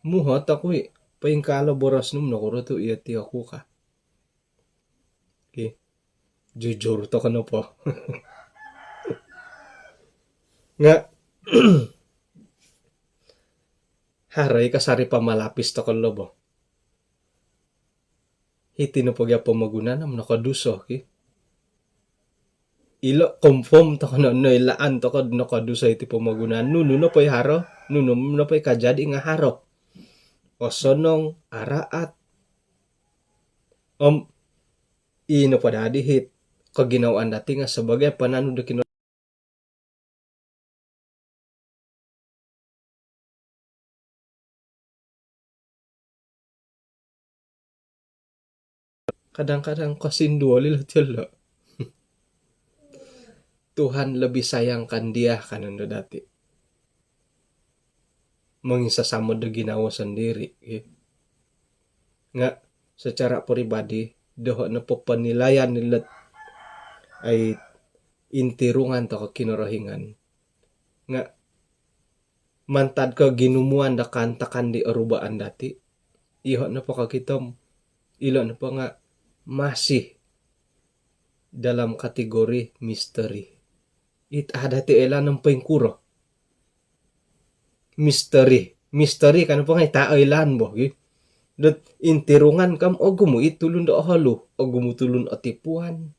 Muhot oku i', poingkaa lo boros nu om nokuro tu' iyo ti oku ka. Ki. Jujur toko' nopo. Nga' haro i' kasari pamalapis toko' lo bo. Hiti nopo gia pomogunan om nokoduso ki. Ilo' confirm toko' no, noilaan toko' nokoduso iti pomogunan. Nunu nopo i haro, nunu nopo i kajadi nga' haro. Osonong, araat. Om ii nopo dadi hit koginawaan dati' nga' sabagai pananud do Kino- Kadang-kadang kosinduol ilo' ti ilo'. Tuhan lebih sayangkan dia, ka nondo dati. Monginsasamod do ginawo sondiri, ki. Nga secara peribadi, doho nopo ponilayan nilo dot ai intirungan toko Kinorohingan. Nga mantad ko ginumuan do kaantakan di orubaan dati, iho nopo kokito om, ilo nopo nga masih dalam kategori misteri. It a' dati oilaan om poingkuro. Misteri. Misteri ka nopo nga it a' oilaan bo, ki. Dot intirungan ka om ogumu i tulun do oholu, ogumu tulun otipuan.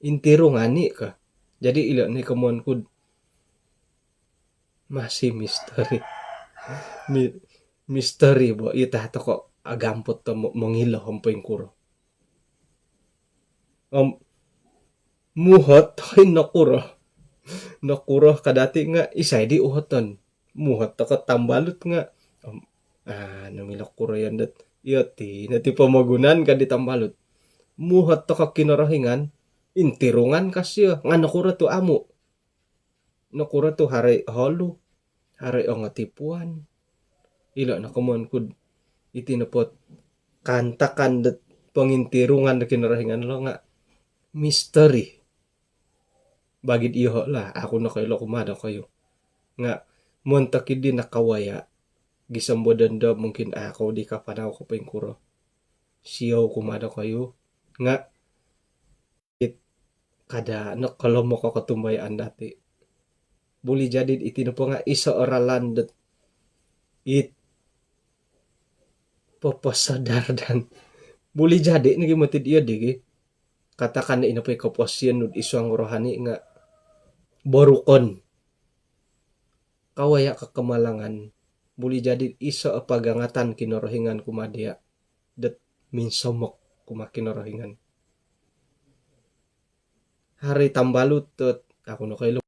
Intirungan i ka. Jadi ilo no i komoyon ku do masih misteri. Mi-, misteri bo. It a' toko agampot do mo-, mongilo om poingkuro. Om muhot toko i nokuro. Nokuro ka dati nga isai di uhoton. Muhot toko tambalut nga, om, ah, nung ilo kuro iyan dot, iyo ti, ino ti pomogunan ka di tambalut. Muhot toko Kinorohingan, intirungan ka sio, nga nokuro tu amu. Nokuro tu haro i oholu, haro i ongotipuan. Ilo no komoyon ku do iti nopo kaantakan dot pongintirungan do Kinorohingan lo nga misteri. Bagi diyoho lah, a' ku nokoilo kumaa dokoyu. Nga montok i di nakawaya, gisom bo dondo mungkin a' kou di kapanau ko poingkuro. Siou kumaa dokoyu. Nga it kada no kolomok o kotumbayaan dati. Buli jadi iti nopo nga iso o ralan dot it poposadar dan buli jadi nogi moti diyo di gi. Katakan ino po i koposion nu id suang rohani nga borukon. Kawaya ko kemalangan, buli jadi iso o pagangatan Kinorohingan kumaa dia dot minsomok kumaa Kinorohingan. Haro i tambalut dot, a' ku nokoilo.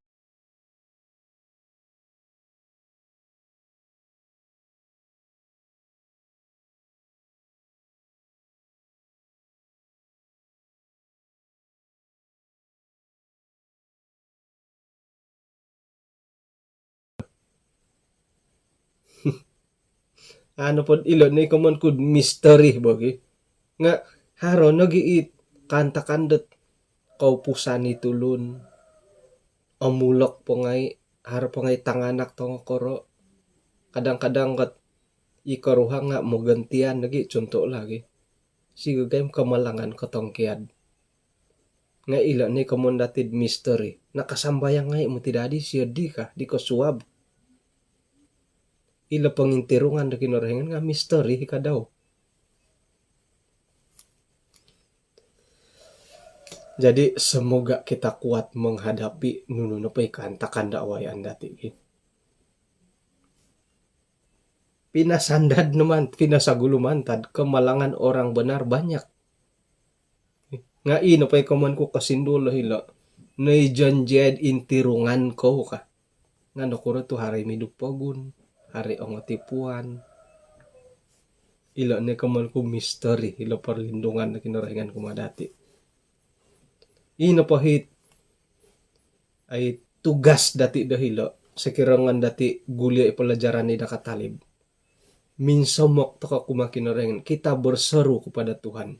Anu po, ilo no i komoyon ku do misteri bo gi. Nga haro nogi it kaantakan dot koupusan i tulun. Omulok po ngai, haro po ngai tanganak tongokoro. Kadang-kadang kat i koruhang nga mogontian lagi, contoh lagi. Sigagai kemalangan kotongkiad. Nga ilo no i komoyon dati do misteri. Nakasambayang ngai moti dadi sio di ka, di kosuab. Ilo pongintirungan do Kinorohingan nga misteri ka dau. Jadi, semoga kita kuat menghadapi nunu nopo i kaantakan do awayaan dati, ki. Pinasandad no man-, pinasagulu mantad, kemalangan orang benar banyak. Nga i nopo i komoyon ku kosinduol do hilo. Noijanjiai do intirungan kou ka. Nga nokuro tu haro i midu pogun, haro i ongotipuan. Ilo no i komoyon ku misteri, ilo perlindungan do Kinorohingan kumaa dati. I nopo it, ai tugas dati do hilo, sokiro ngaan dati gulio i pelajaran i do katalib. Minsomok toko kumaa Kinorohingan, kita berseru kepada Tuhan.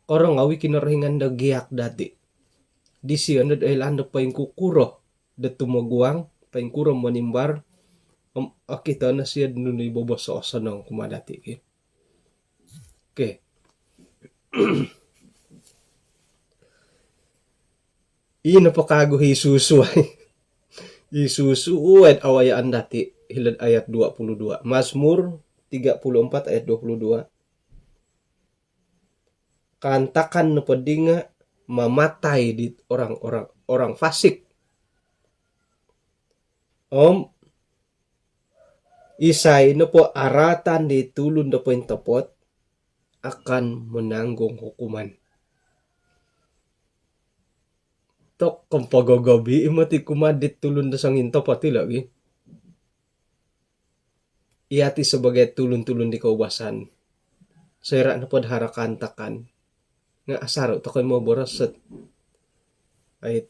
Korongou i Kinorohingan do giak dati. Disio no do oilaan do poingkukuro do tumoguang, poingkuro monimbar, om okito no sio do nunu i bobos osonong kumaa dati, ki. Okey. I nopo kagu i susuai. I susuai do awayaan dati, hilo do ayat dua puluh dua. Mazmur tiga puluh empat ayat dua puluh dua. Kaantakan nopo di nga mamatai di orang-orang, orang fasik. Om isai nopo araatan di tulun do pointopot akan menanggung hukuman. Tok, kompogogobi i moti kumaa di tulun do songintopot ilo gi. Yati sebagai tulun-tulun di koubasan, soira nopo do haro kaantakan nga asaru toko i moboros dot ai,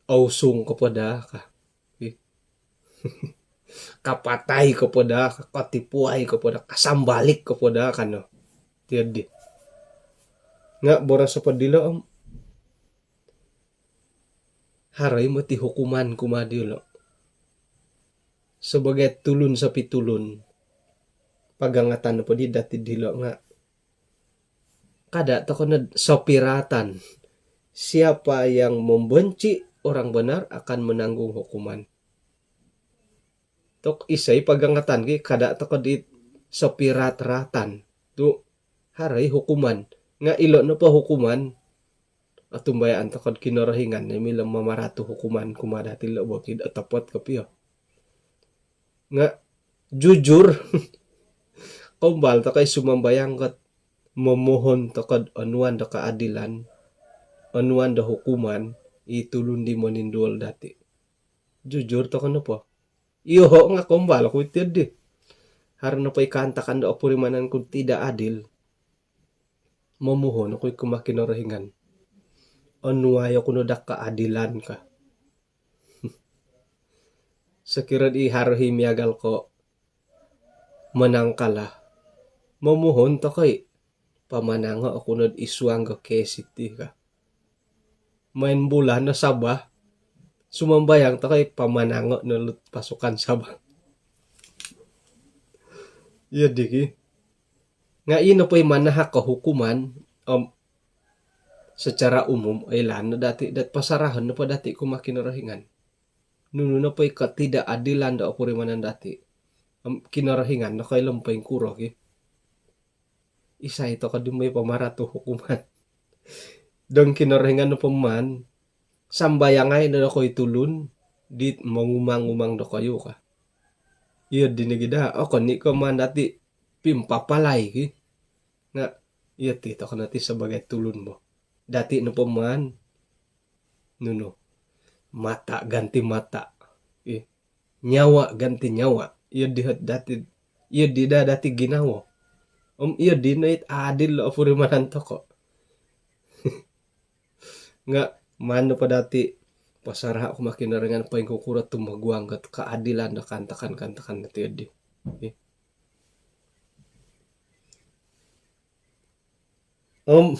ousung ko po daa ka. Ih. Kapatai ko po daa ka, kotipuai ko po daa, kasambalik ko po daa ka no. Tiyo di. Nga' boroso po dilo' om haro i' moti hukuman kumaa dilo'. Sabagai tulun sopi tulun, pagangatan nopo di dati' dilo' nga' kada' toko' nod sopiratan. Siapa yang membenci orang benar akan menanggung hukuman. Tok isai pagangatan ki, kada' toko' di sopirat-ratan. Tu' haro i' hukuman. Nga' ilo' nopo hukuman, otumbayaan toko'd Kinorohingan no milo mamaratu hukuman kumaa dati' lo' bo kid otopot kopio. Nga' jujur, kombal toko' i' sumambayang kot momohon toko'd onuan do kaadilan, onuan do hukuman i tulun di moninduol dati'. Jujur toko' nopo. Iyoho' nga' kombal oku iti di. Haro nopo i kaantakan do opurimanan ku'd tidak adil, momohon oku i' kumaa Kinorohingan, onuai oku no daa kaadilan ka. Sokiro di haro i' miagal ko' manang kalah, momohon toko' i', pamanango' oku nod isuang go kes iti ka. Main bola no Sabah, sumambayang toko' i', pamanango' no lut pasukan Sabah. Iyo di ki. Nga' ino po i manahak ko hukuman, om secara umum oilaan no dati' dot pasarahon nopo dati' kumaa Kinorohingan. Nunu nopo i ketidakadilan do opurimanan dati', om Kinorohingan no koilo poingkuro ki. Isai toko' di moi pamaratu hukuman? Dong Kinorohingan nopo maan, sambayangai no dokoyu tulun dit mongumang-umang dokoyu ka. Iyo di nogi daa, okon i' ko' maan dati' pimpapalai ki. Nga' iyo ti toko' no ti sabagai tulun bo. Dati' nopo maan, nunu, mata ganti mata. Ih, nyawa ganti nyawa. Iyo di hot dati', iyo di daa dati' ginawo. Om iyo di no it adil o opurimanan toko'. Nga' maan nopo dati' pasaraho' kumaa Kinorohingan poingkukuro tumoguang kot kaadilan do kaantakan-kaantakan dati' iyo di. Ih. Om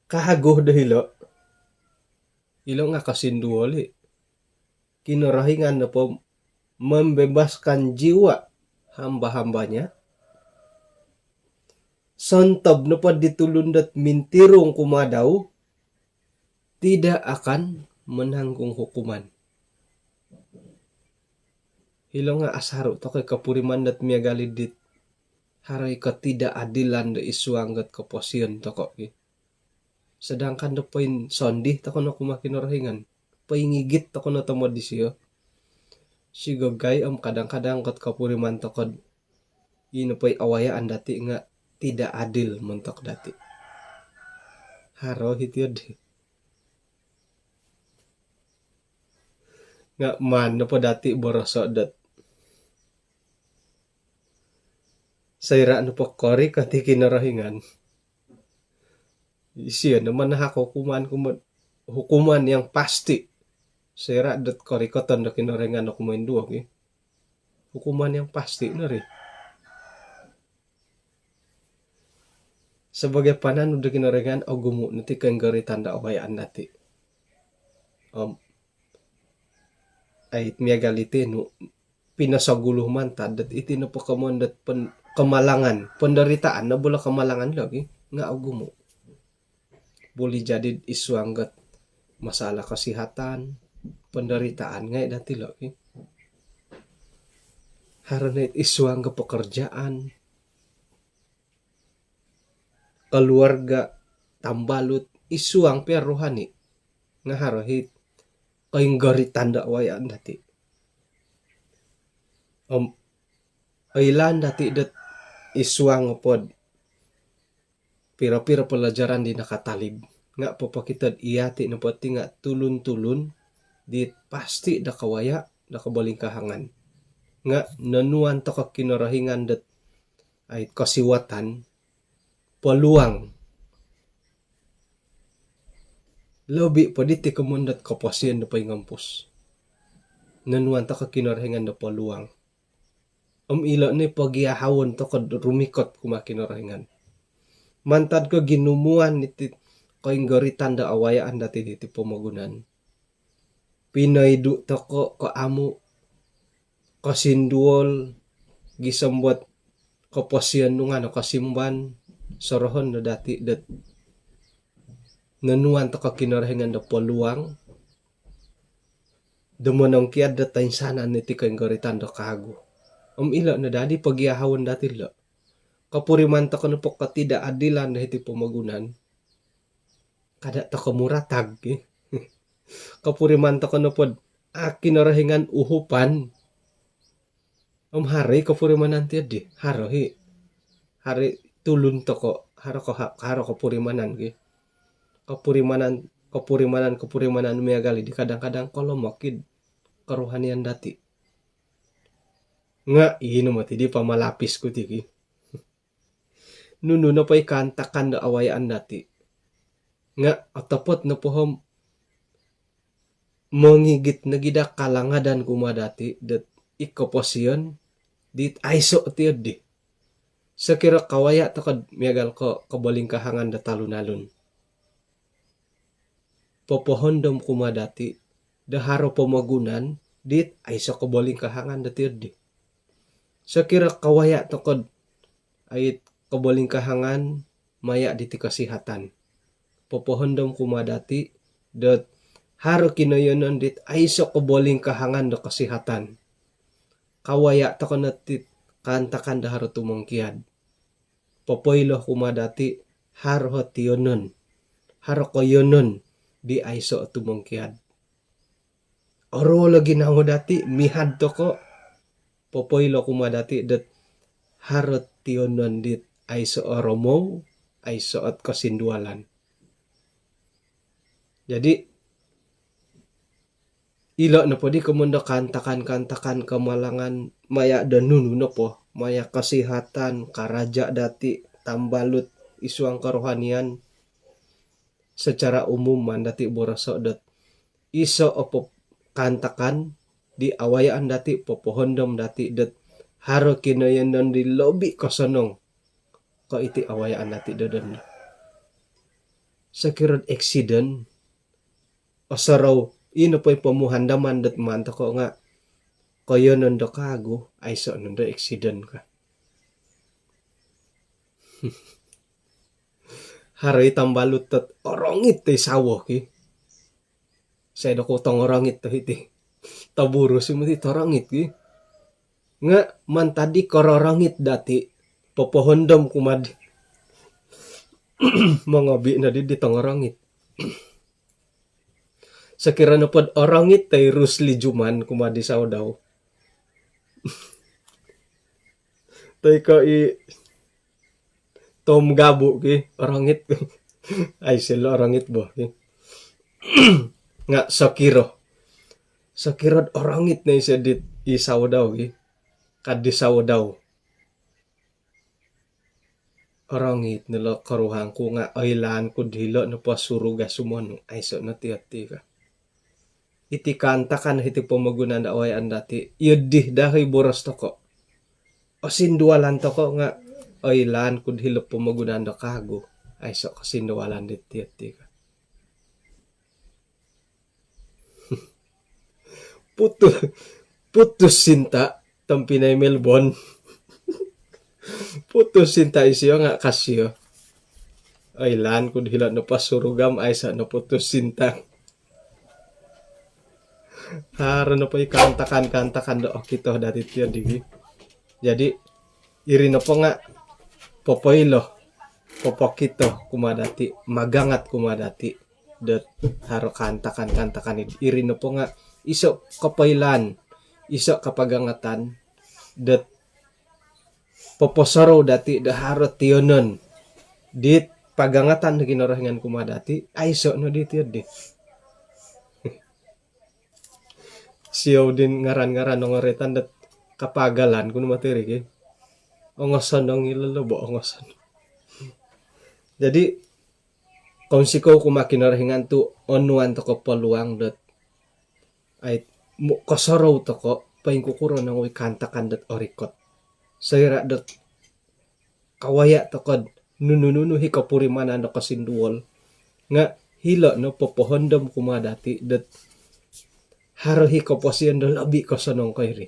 kahagu do hilo', ilo' nga' kosinduol i'. Kinorohingan nopo membebaskan jiwa hamba-hamba-Nya, sontob nopo di tulun dot mintirung kumaa dau, tidak akan menanggung hukuman. Ilo' nga' asaru' toko' i' kopuriman dot miagal i' dit haro i' ketidakadilan do isuang got koposion toko' ki. Sedangkan do poinsondi toko' no kumaa Kinorohingan, poingigit toko' no tomod disio. Sigogai om kadang-kadang got kopuriman toko'd ino po i awayaan dati' nga' tidak adil montok dati'. Haro hiti di. Nga' maan nopo dati' boroso' dot soira' nopo korikot i Kinorohingan, isio no manahak hukuman kumaa, hukuman yang pasti. Soira' dot korikoton do Kinorohingan o kumoinduo ki, hukuman yang pasti no ri. Sabagai pananud do Kinorohingan, ogumu' no ti koinggoritan do awayaan dati'. Om ai miagal iti nu, pinosogulu mantad dot iti nopo komoyon dot pen-, kemalangan, penderitaan no bo lo kemalangan lo ki, nga' ogumu'. Boleh jadi isuang got masalah kesihatan, penderitaan ngai' dati' lo ki. Haro no isuang got pekerjaan, keluarga, tambalut, isuang pia rohani. Nga' haro i koinggoritan do awayaan dati'. Om oilaan dati' dot isuang pod piro-piro pelajaran di nakatalib. Nga' popokito'd iyati' nopo ti nga' tulun-tulun dit pasti' do kawaya', do kobolingkahangan. Nga' nonuan toko' Kinorohingan dot ai kosiwatan, peluang lobi po diti komoyon dot koposion do poingompus. Nonuan toko Kinorohingan do poluang. Om ilo no i pogiahawon toko do rumikot kumaa Kinorohingan. Mantad ko ginumuan iti koinggoritan do awayaan dati diti pomogunan, pinoidu toko ko amu kosinduol gisom dot koposion nu nga nokosimban, sorohon no dati dot nonuan toko Kinorohingan do poluang do monongkiad do toinsanan iti koinggoritan do kawagu. Om ilo no dadi pogiahawon dati lo. Kopuriman toko nopo kotidakadilan do hiti pomogunan, kada toko muratag, ki. Kopuriman toko nopo do a Kinorohingan uhupan, om haro i kopurimanan ti di, haro i, haro i tulun toko, haro ko, haro kopurimanan, ki. Kopurimanan, kopurimanan, kopurimanan miagal i di kadang-kadang kolomokid kerohanian dati. Nga ino moti di pamalapis ku ti, ki. Nunu nopo i kaantakan do awayaan dati nga otopot nopo om mongigit nogi do kalangadan kumaa dati dot i koposion dit aiso ti di. Sokiro kawaya toko do miagal ko kobolingkahangan do talun-alun, popohondom kumaa dati do haro pomogunan dit aiso kobolingkahangan dati di. Sokiro kawaya toko do ait kobolingkahangan maya diti kosihatan, popohondom kumaa dati dot haro kinoyonon dit aiso kobolingkahangan do kosihatan. Kawaya toko no ti kaantakan do haro tumongkiad. Popoilo kumaa dati haro tiyonon, haro koyonon di aiso tumongkiad. Oruol o ginawo dati, mihad toko, popoilo kumaa dati dot haro tiyonon dit aiso oromou, aiso ot kosindualan. Jadi ilo nopo di komoyon do kaantakan-kaantakan kamalangan maya do nunu nopo, maya kosihatan, karaja dati, tambalut id suang kerohanian, secara umum maan dati boroso dot iso o po kaantakan di awayaan dati, popohondom dati dot haro kinoyonon di lobi kosonong ko iti awayaan dati do dondo. Sokiro do eksiden, osorou, ino po i pomuhandaman dot maan toko nga koyonon do kawagu, aiso nondo eksiden ka. Haro i tambalut dot orongit ti sawo, ki. Sai do ko tongorongit to hiti. Toburus i moti torongit, ki. Nga mantad di kororongit dati, popohondom kumaa di. Mongobi no di di tongorongit. Sokiro nopo do orongit toi Rusli Juman kumaa di sawo dau, toi ko i Tom Gabu, ki, orongit. Aiso lo orongit bo, ki. Nga sokiro, sokiro do orongit no isio di i sawo dau, ki, ka di sawo dau, orongit no lo koruhang ku nga oilaan ku do hilo nopo surga sumonu, aiso no ti oti ka. Iti kaantakan hiti pomogunan do awayaan dati, iyo di daa i boros toko. Osindualan toko nga oilaan ku do hilo pomogunan do kawagu, aiso kosindualan diti oti ka. Putus, putus cinta, tompinai Melbourne. Putus cinta isio nga kasio. Oilaan ku do hilo nopo surga om aiso no putus cinta. Haro nopo i kaantakan-kaantakan do okito dati ti di, ki. Jadi iri nopo nga popoilo, popokito kumaa dati, magangat kumaa dati dot haro kaantakan-kaantakan i, iri nopo nga iso kopoilaan, iso kopogangatan dot poposorou dati do haro tiyonon dit pogangatan do Kinorohingan kumaa dati, aiso no di ti di. Siou di ngaran-ngaran ongoritan dot kapagalan ku no moti ri, ki. Ongosonong ilo lo bo, ongosonong. Jadi Kounsikou kumaa Kinorohingan tu' onuan toko' peluang dot ai, kosorou toko' poingkukuro nongoi kaantakan dot orikot. Soira' dot kawaya' toko'd nunu-nunu i kopurimanan do kosinduol nga' hilo' no popohondom kumaa dati' dot haro i koposion do lobi kosonong ko iri.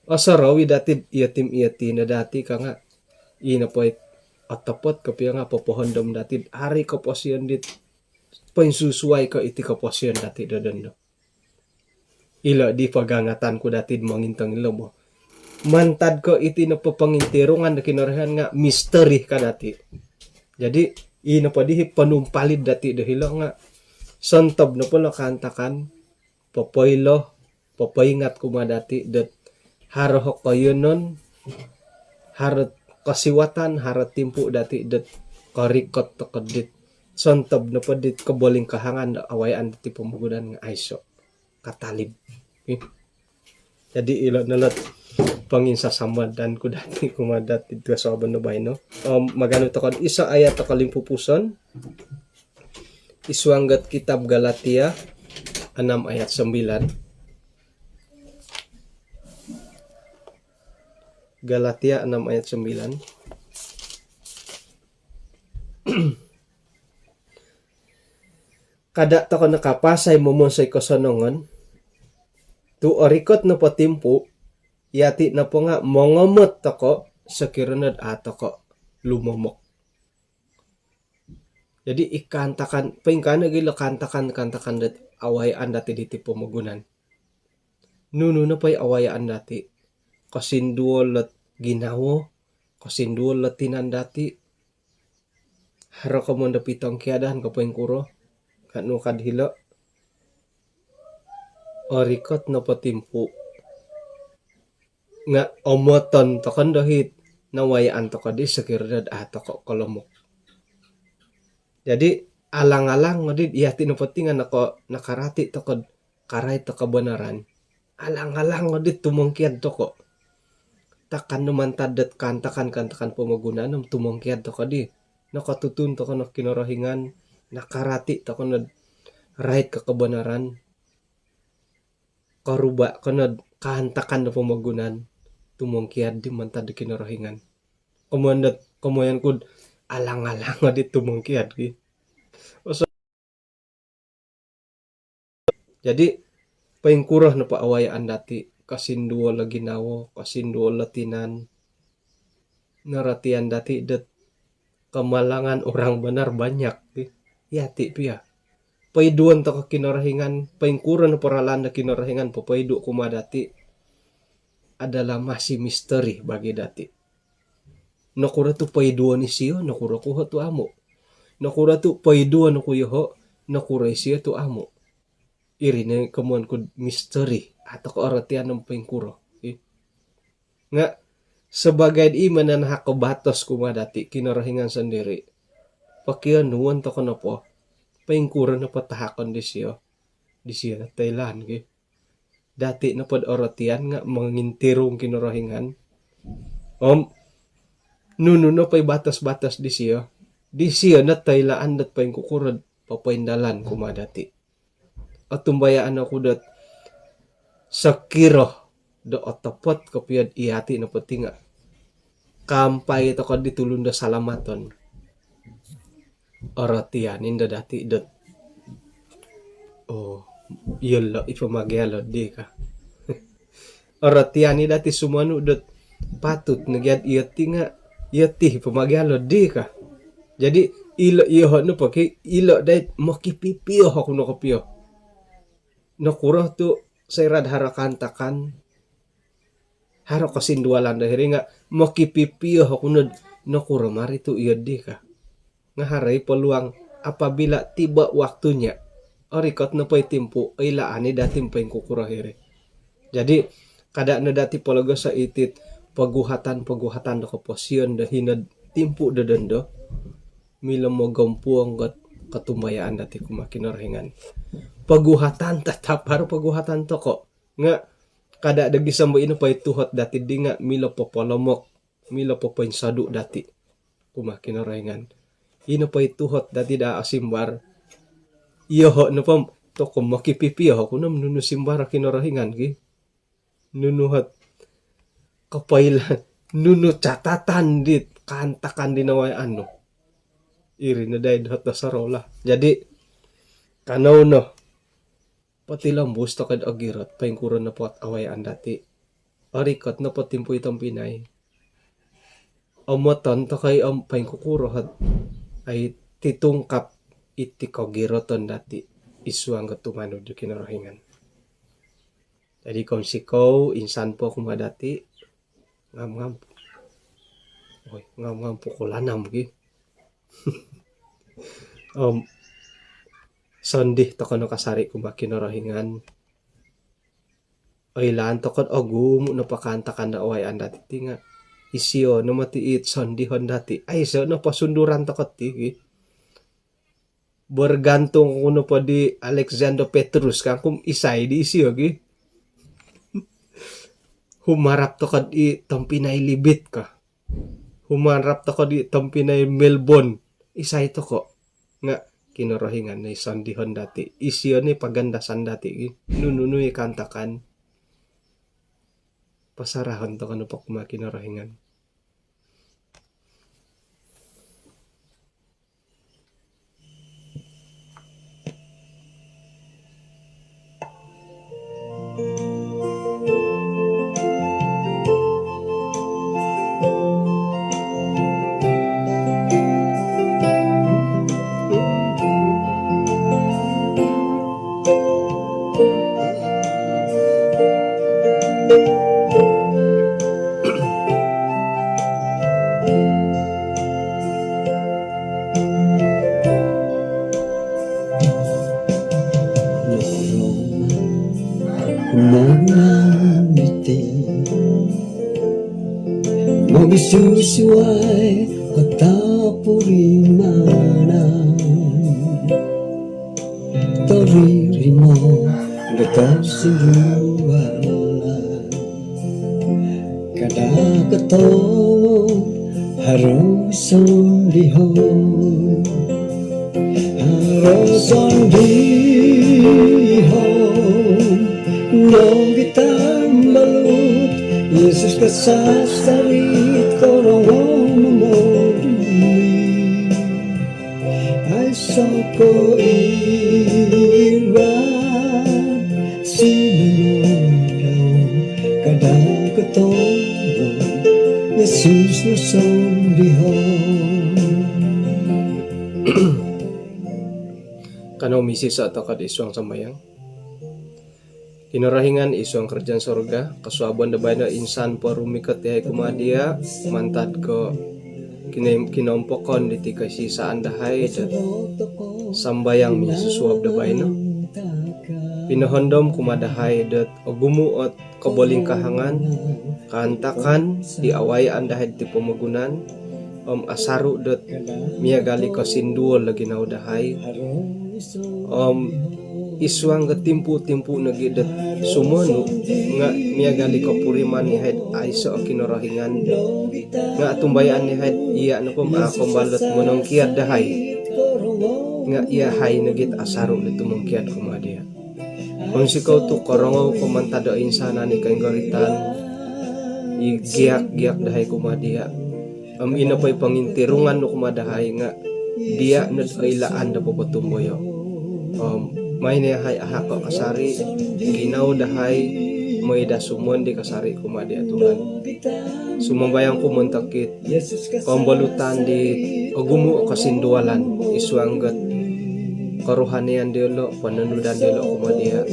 Osorou i dati'd iyo ti, iyo ti no dati' ka nga' ino po i otopot kopio nga' popohondom dati'd haro i koposion dit poinsusuai ko iti koposion dati' do dondo. Ilo' di pagangatan ku dati'd mongintong ilo bo. Mantad ko iti nopo pongintirungan do Kinorohingan nga' misteri ka dati'. Jadi ino po di i ponumpalid dati' do hilo' nga' sontob nopo lo kaantakan, popoilo, popoingat kumaa dati' dot haro o koiyonon, haro kosiwatan, haro timpu' dati' dot korikot toko' dit sontob nopo dit kobolingkahangan do awayaan dati' pomogunan nga' aiso'. Katalib. Jadi ilo' no lot ponginsasamadan ku dati' kumaa dati'd kosuabon do baino. Om maganu toko'd iso' ayat do kolimpupuson. Id suang dot kitab Galatia anam ayat sambilan. Galatia anam ayat sambilan. Kada' toko' nakapasai momonsoi kosonongon tu' orikot nopo timpu', iyati' nopo nga' mongomot toko' sokiro nod a' toko' lumomok. Jadi i kaantakan, poingkaa nogi' lo kaantakan-kaantakan dot awayaan dati' diti pomogunan. Nunu nopo i awayaan dati', kosinduol lot ginawo, kosinduol lot tinan dati', haro komoyon do pitongkiadan ko poingkuro, ka nu kad hilo'. Orikot nopo timpu' nga' omoton toko' ndo hit nawayaan toko' di sokiro dot a' toko' kolomok. Jadi alang-alang ngoddi iyati' nopo ti nga' noko, nakarati toko'd karait do kabanaran. Alang-alang ngoddi tumongkiad toko'. Takan no mantad dot kaantakan-kaantakan pomogunan om tumongkiad toko' di. Nokotutun toko' no Kinorohingan, nakarati toko' nod rait ko kabanaran. Koruba' ko nod kaantakan do pomogunan, tumongkiad di mantad do Kinorohingan. Komoyon dot, komoyon ku'd alang-alang ngoddi tumongkiad ki. Jadi poingkuro nopo awayaan dati', kosinduol o ginawo, kosinduol o tinan, norotian dati' dot kemalangan orang benar banyak ti. Iyati' pia. Poiduon toko' Kinorohingan, poingkuro nopo ralan do Kinorohingan popoidu' kumaa dati' adalah masih misteri bagi dati'. Nokuro tu' poiduon isiyo, nokuro ku iyoho' tu' amu'. Nokuro tu' poiduon ku iyoho', nokuro isiyo tu' amu'. Iri no komoyon ku'd misteri, a' toko' orotian om poingkuro. Nga' sabagai di i mananahak o batos kumaa dati', Kinorohingan sondiri', pokionuon toko' nopo, poingkuro nopo tahakon disiyo, disiyo no toilaan ki. Dati' nopod orotian nga' mongintirung Kinorohingan. Om nunu nopo i batos-batos disiyo, disiyo no toilaan dot poingkukuro'd popoindalan kumaa dati'. Otumbayaan oku dot sokiro do otopot kopio'd iyati' nopo ti nga' kaampai toko' di tulun do salamaton, orotian indo dati' dot, oo, iyolo' i pamagialoddi ka. Orotian i dati' sumonu' dot patut nogi' ad iyo ti nga' iyo ti i pamagialoddi ka. Jadi ilo' iyoho' nopo ki, ilo' dait mokipipio oku no kopio. Nokuro tu' soira'd haro kaantakan, haro kosinduolan do hiri nga' mokipipio oku nod nokuro mari tu' iyoddi ka. Nga' haro i peluang apabila tiba waktunya. Orikot nopo i timpu', oilaan i dati' poingkukuro hiri. Jadi kada' no dati' pologoso' iti't poguhatan-poguhatan do koposion do hino'd timpu' do dondo. Milo mogompuong ot kotumbayaan dati' kumaa Kinorohingan. Poguhatan, tatap haro poguhatan toko'. Nga' kada' do gisom bo ino po i tuhot dati'ddi nga' milo popolomok, milo popoinsodu' dati' kumaa Kinorohingan. Ino po i tuhot dati daa o simbar. Iyoho' nopo, toko' mokipipio oku no om nunu simbar o Kinorohingan ki. Nunu ot kopoilaan, nunu catatan di kaantakan di nawayaan nu. Iri no daa i tuhot do sorou lah. Jadi, kanou no potilombus toko' id ogirot, poingkuro nopo ot awayaan dati. Orikot nopo timpu i tompinai, omoton toko' i om poingkukuro ot ai titungkap iti kogiroton dati id suang do tumanud do Kinorohingan. Jadi kounsikou insan po kumaa dati, ngam-ngam. Oi, ngam-ngam pukul anam ki. Om, sondii toko' no kasari' kumaa Kinorohingan. Oilaan toko' ogumu' nopo kaantakan do awayaan dati ti nga' isio no moti it sondihon dati. Aiso' no posunduran toko' ti ki. Bergantung ku nopo di Alexander Petrus kangku om isai di isio ki. Humarap toko' di tompinai Libit ka. Humarap toko' di tompinai Melbon. Isai toko'? Nga' Kinorohingan no i sondihon dati. Isio no i pagandasan dati ki. Nunu-nunu i kaantakan, pasarahon toko' nopo kumaa Kinorohingan. Norong kumaa miti mogisusuai kotopurimanan. Toririmo do kosindualan. Kada' kotongo haro sondihon. Haro sondihon nogi tambalut. Yesus kasasarit korongou momoduli. Aiso' ko' iwaan sinonodau, kada' kotongo Yesus no sondihon. Kanou misiso' toko' id suang sambayang. Kinorohingan id suang karajaan surga, kosuabon do baino insan po rumikot iyahai kumaa diya' mantad ko' kinoim-, kinoompokon diti koisisaan dahai dot sambayang minsusuab do baino. Pinohondom kumaa dahai dot ogumu' ot kobolingkahangan, kaantakan di awayaan dahai diti pomogunan, om asaru' dot miagal i kosinduol do ginawo dahai. Om id suang do timpu-timpu nogi dot sumonu nga' miagal i kopuriman iyahai'd aiso' o Kinorohingan. Nga' otumbayaan iyahai'd iya' nopo om a' kombal dot monongkiad dahai. Nga' iyahai nogi't asaru' dot tumongkiad kumaa diya'. Kounsikou tu' korongou ko mantad do insanan i koinggoritan, i giak-giak dahai kumaa diya'. Om ino po i pongintirungan nu kumaa dahai nga' diya' nod oilaan do popotumboyo'. Om mai no iyahai ahako' kasari', ginawo dahai, moi daa sumondi kasari' kumaa diya' Tuhan. Sumambayang ku montok it kombolutan di ogumu' o kosindualan id suang dot koruhanian diyolo', pononudan diyolo' kumaa diya'.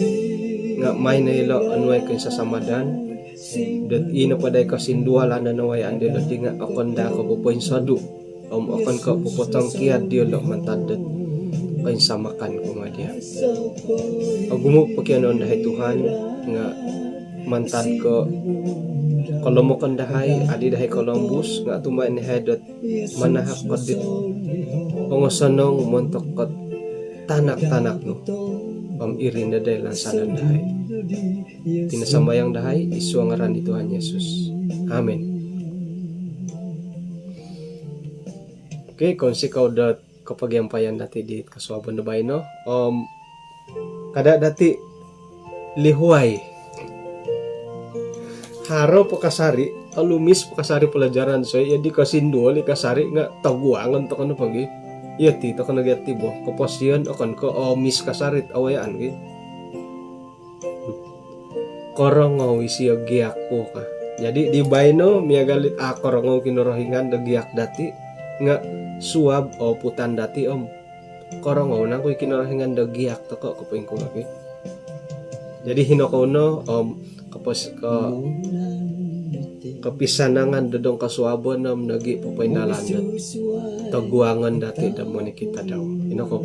Nga' mai no iyolo' onuai koinsasamadan dot ino po daa i kosindualan do nawayaan diyolo' diti nga' okon daa ko' popoinsodu' om okon ko' popotongkiad diyolo' mantad dot koinsamakan kumaa diya'. Ogumu' pokionuon dahai Tuhan nga' mantad ko' kolomokon dahai, adi dahai kolombus, nga' otumbayaan iyahai dot manahak ko dit ongosonong montok kot tanak-tanak nu. Om iri no daa i lansanan dahai. Iti no sambayang dahai id suang ngaran di Tuhan Yesus. Amin. Okey, kounsikou dot kopogiampayan dati di kosuabon do baino. Om kada dati lihuai. Haro po kasari, olumis po kasari pelajaran, so iya di kosinduol i kasari nga toguangon tokou no pogi. Iya ti tokou no gia ti bo, koposion okon ko omis kasari awayaan gi. Korongou isio giak ku ka. Jadi di baino miagal dit a korongou Kinorohingan do giak dati nga suab o putan dati om korongou nangku i Kinorohingan do giak tokou ko poingkuo lagi. Jadi hino kou no om kopos ko kopisanangan do dong kosuabon om nogi popoindalan do toguangon dati do monikita dau. Hino kou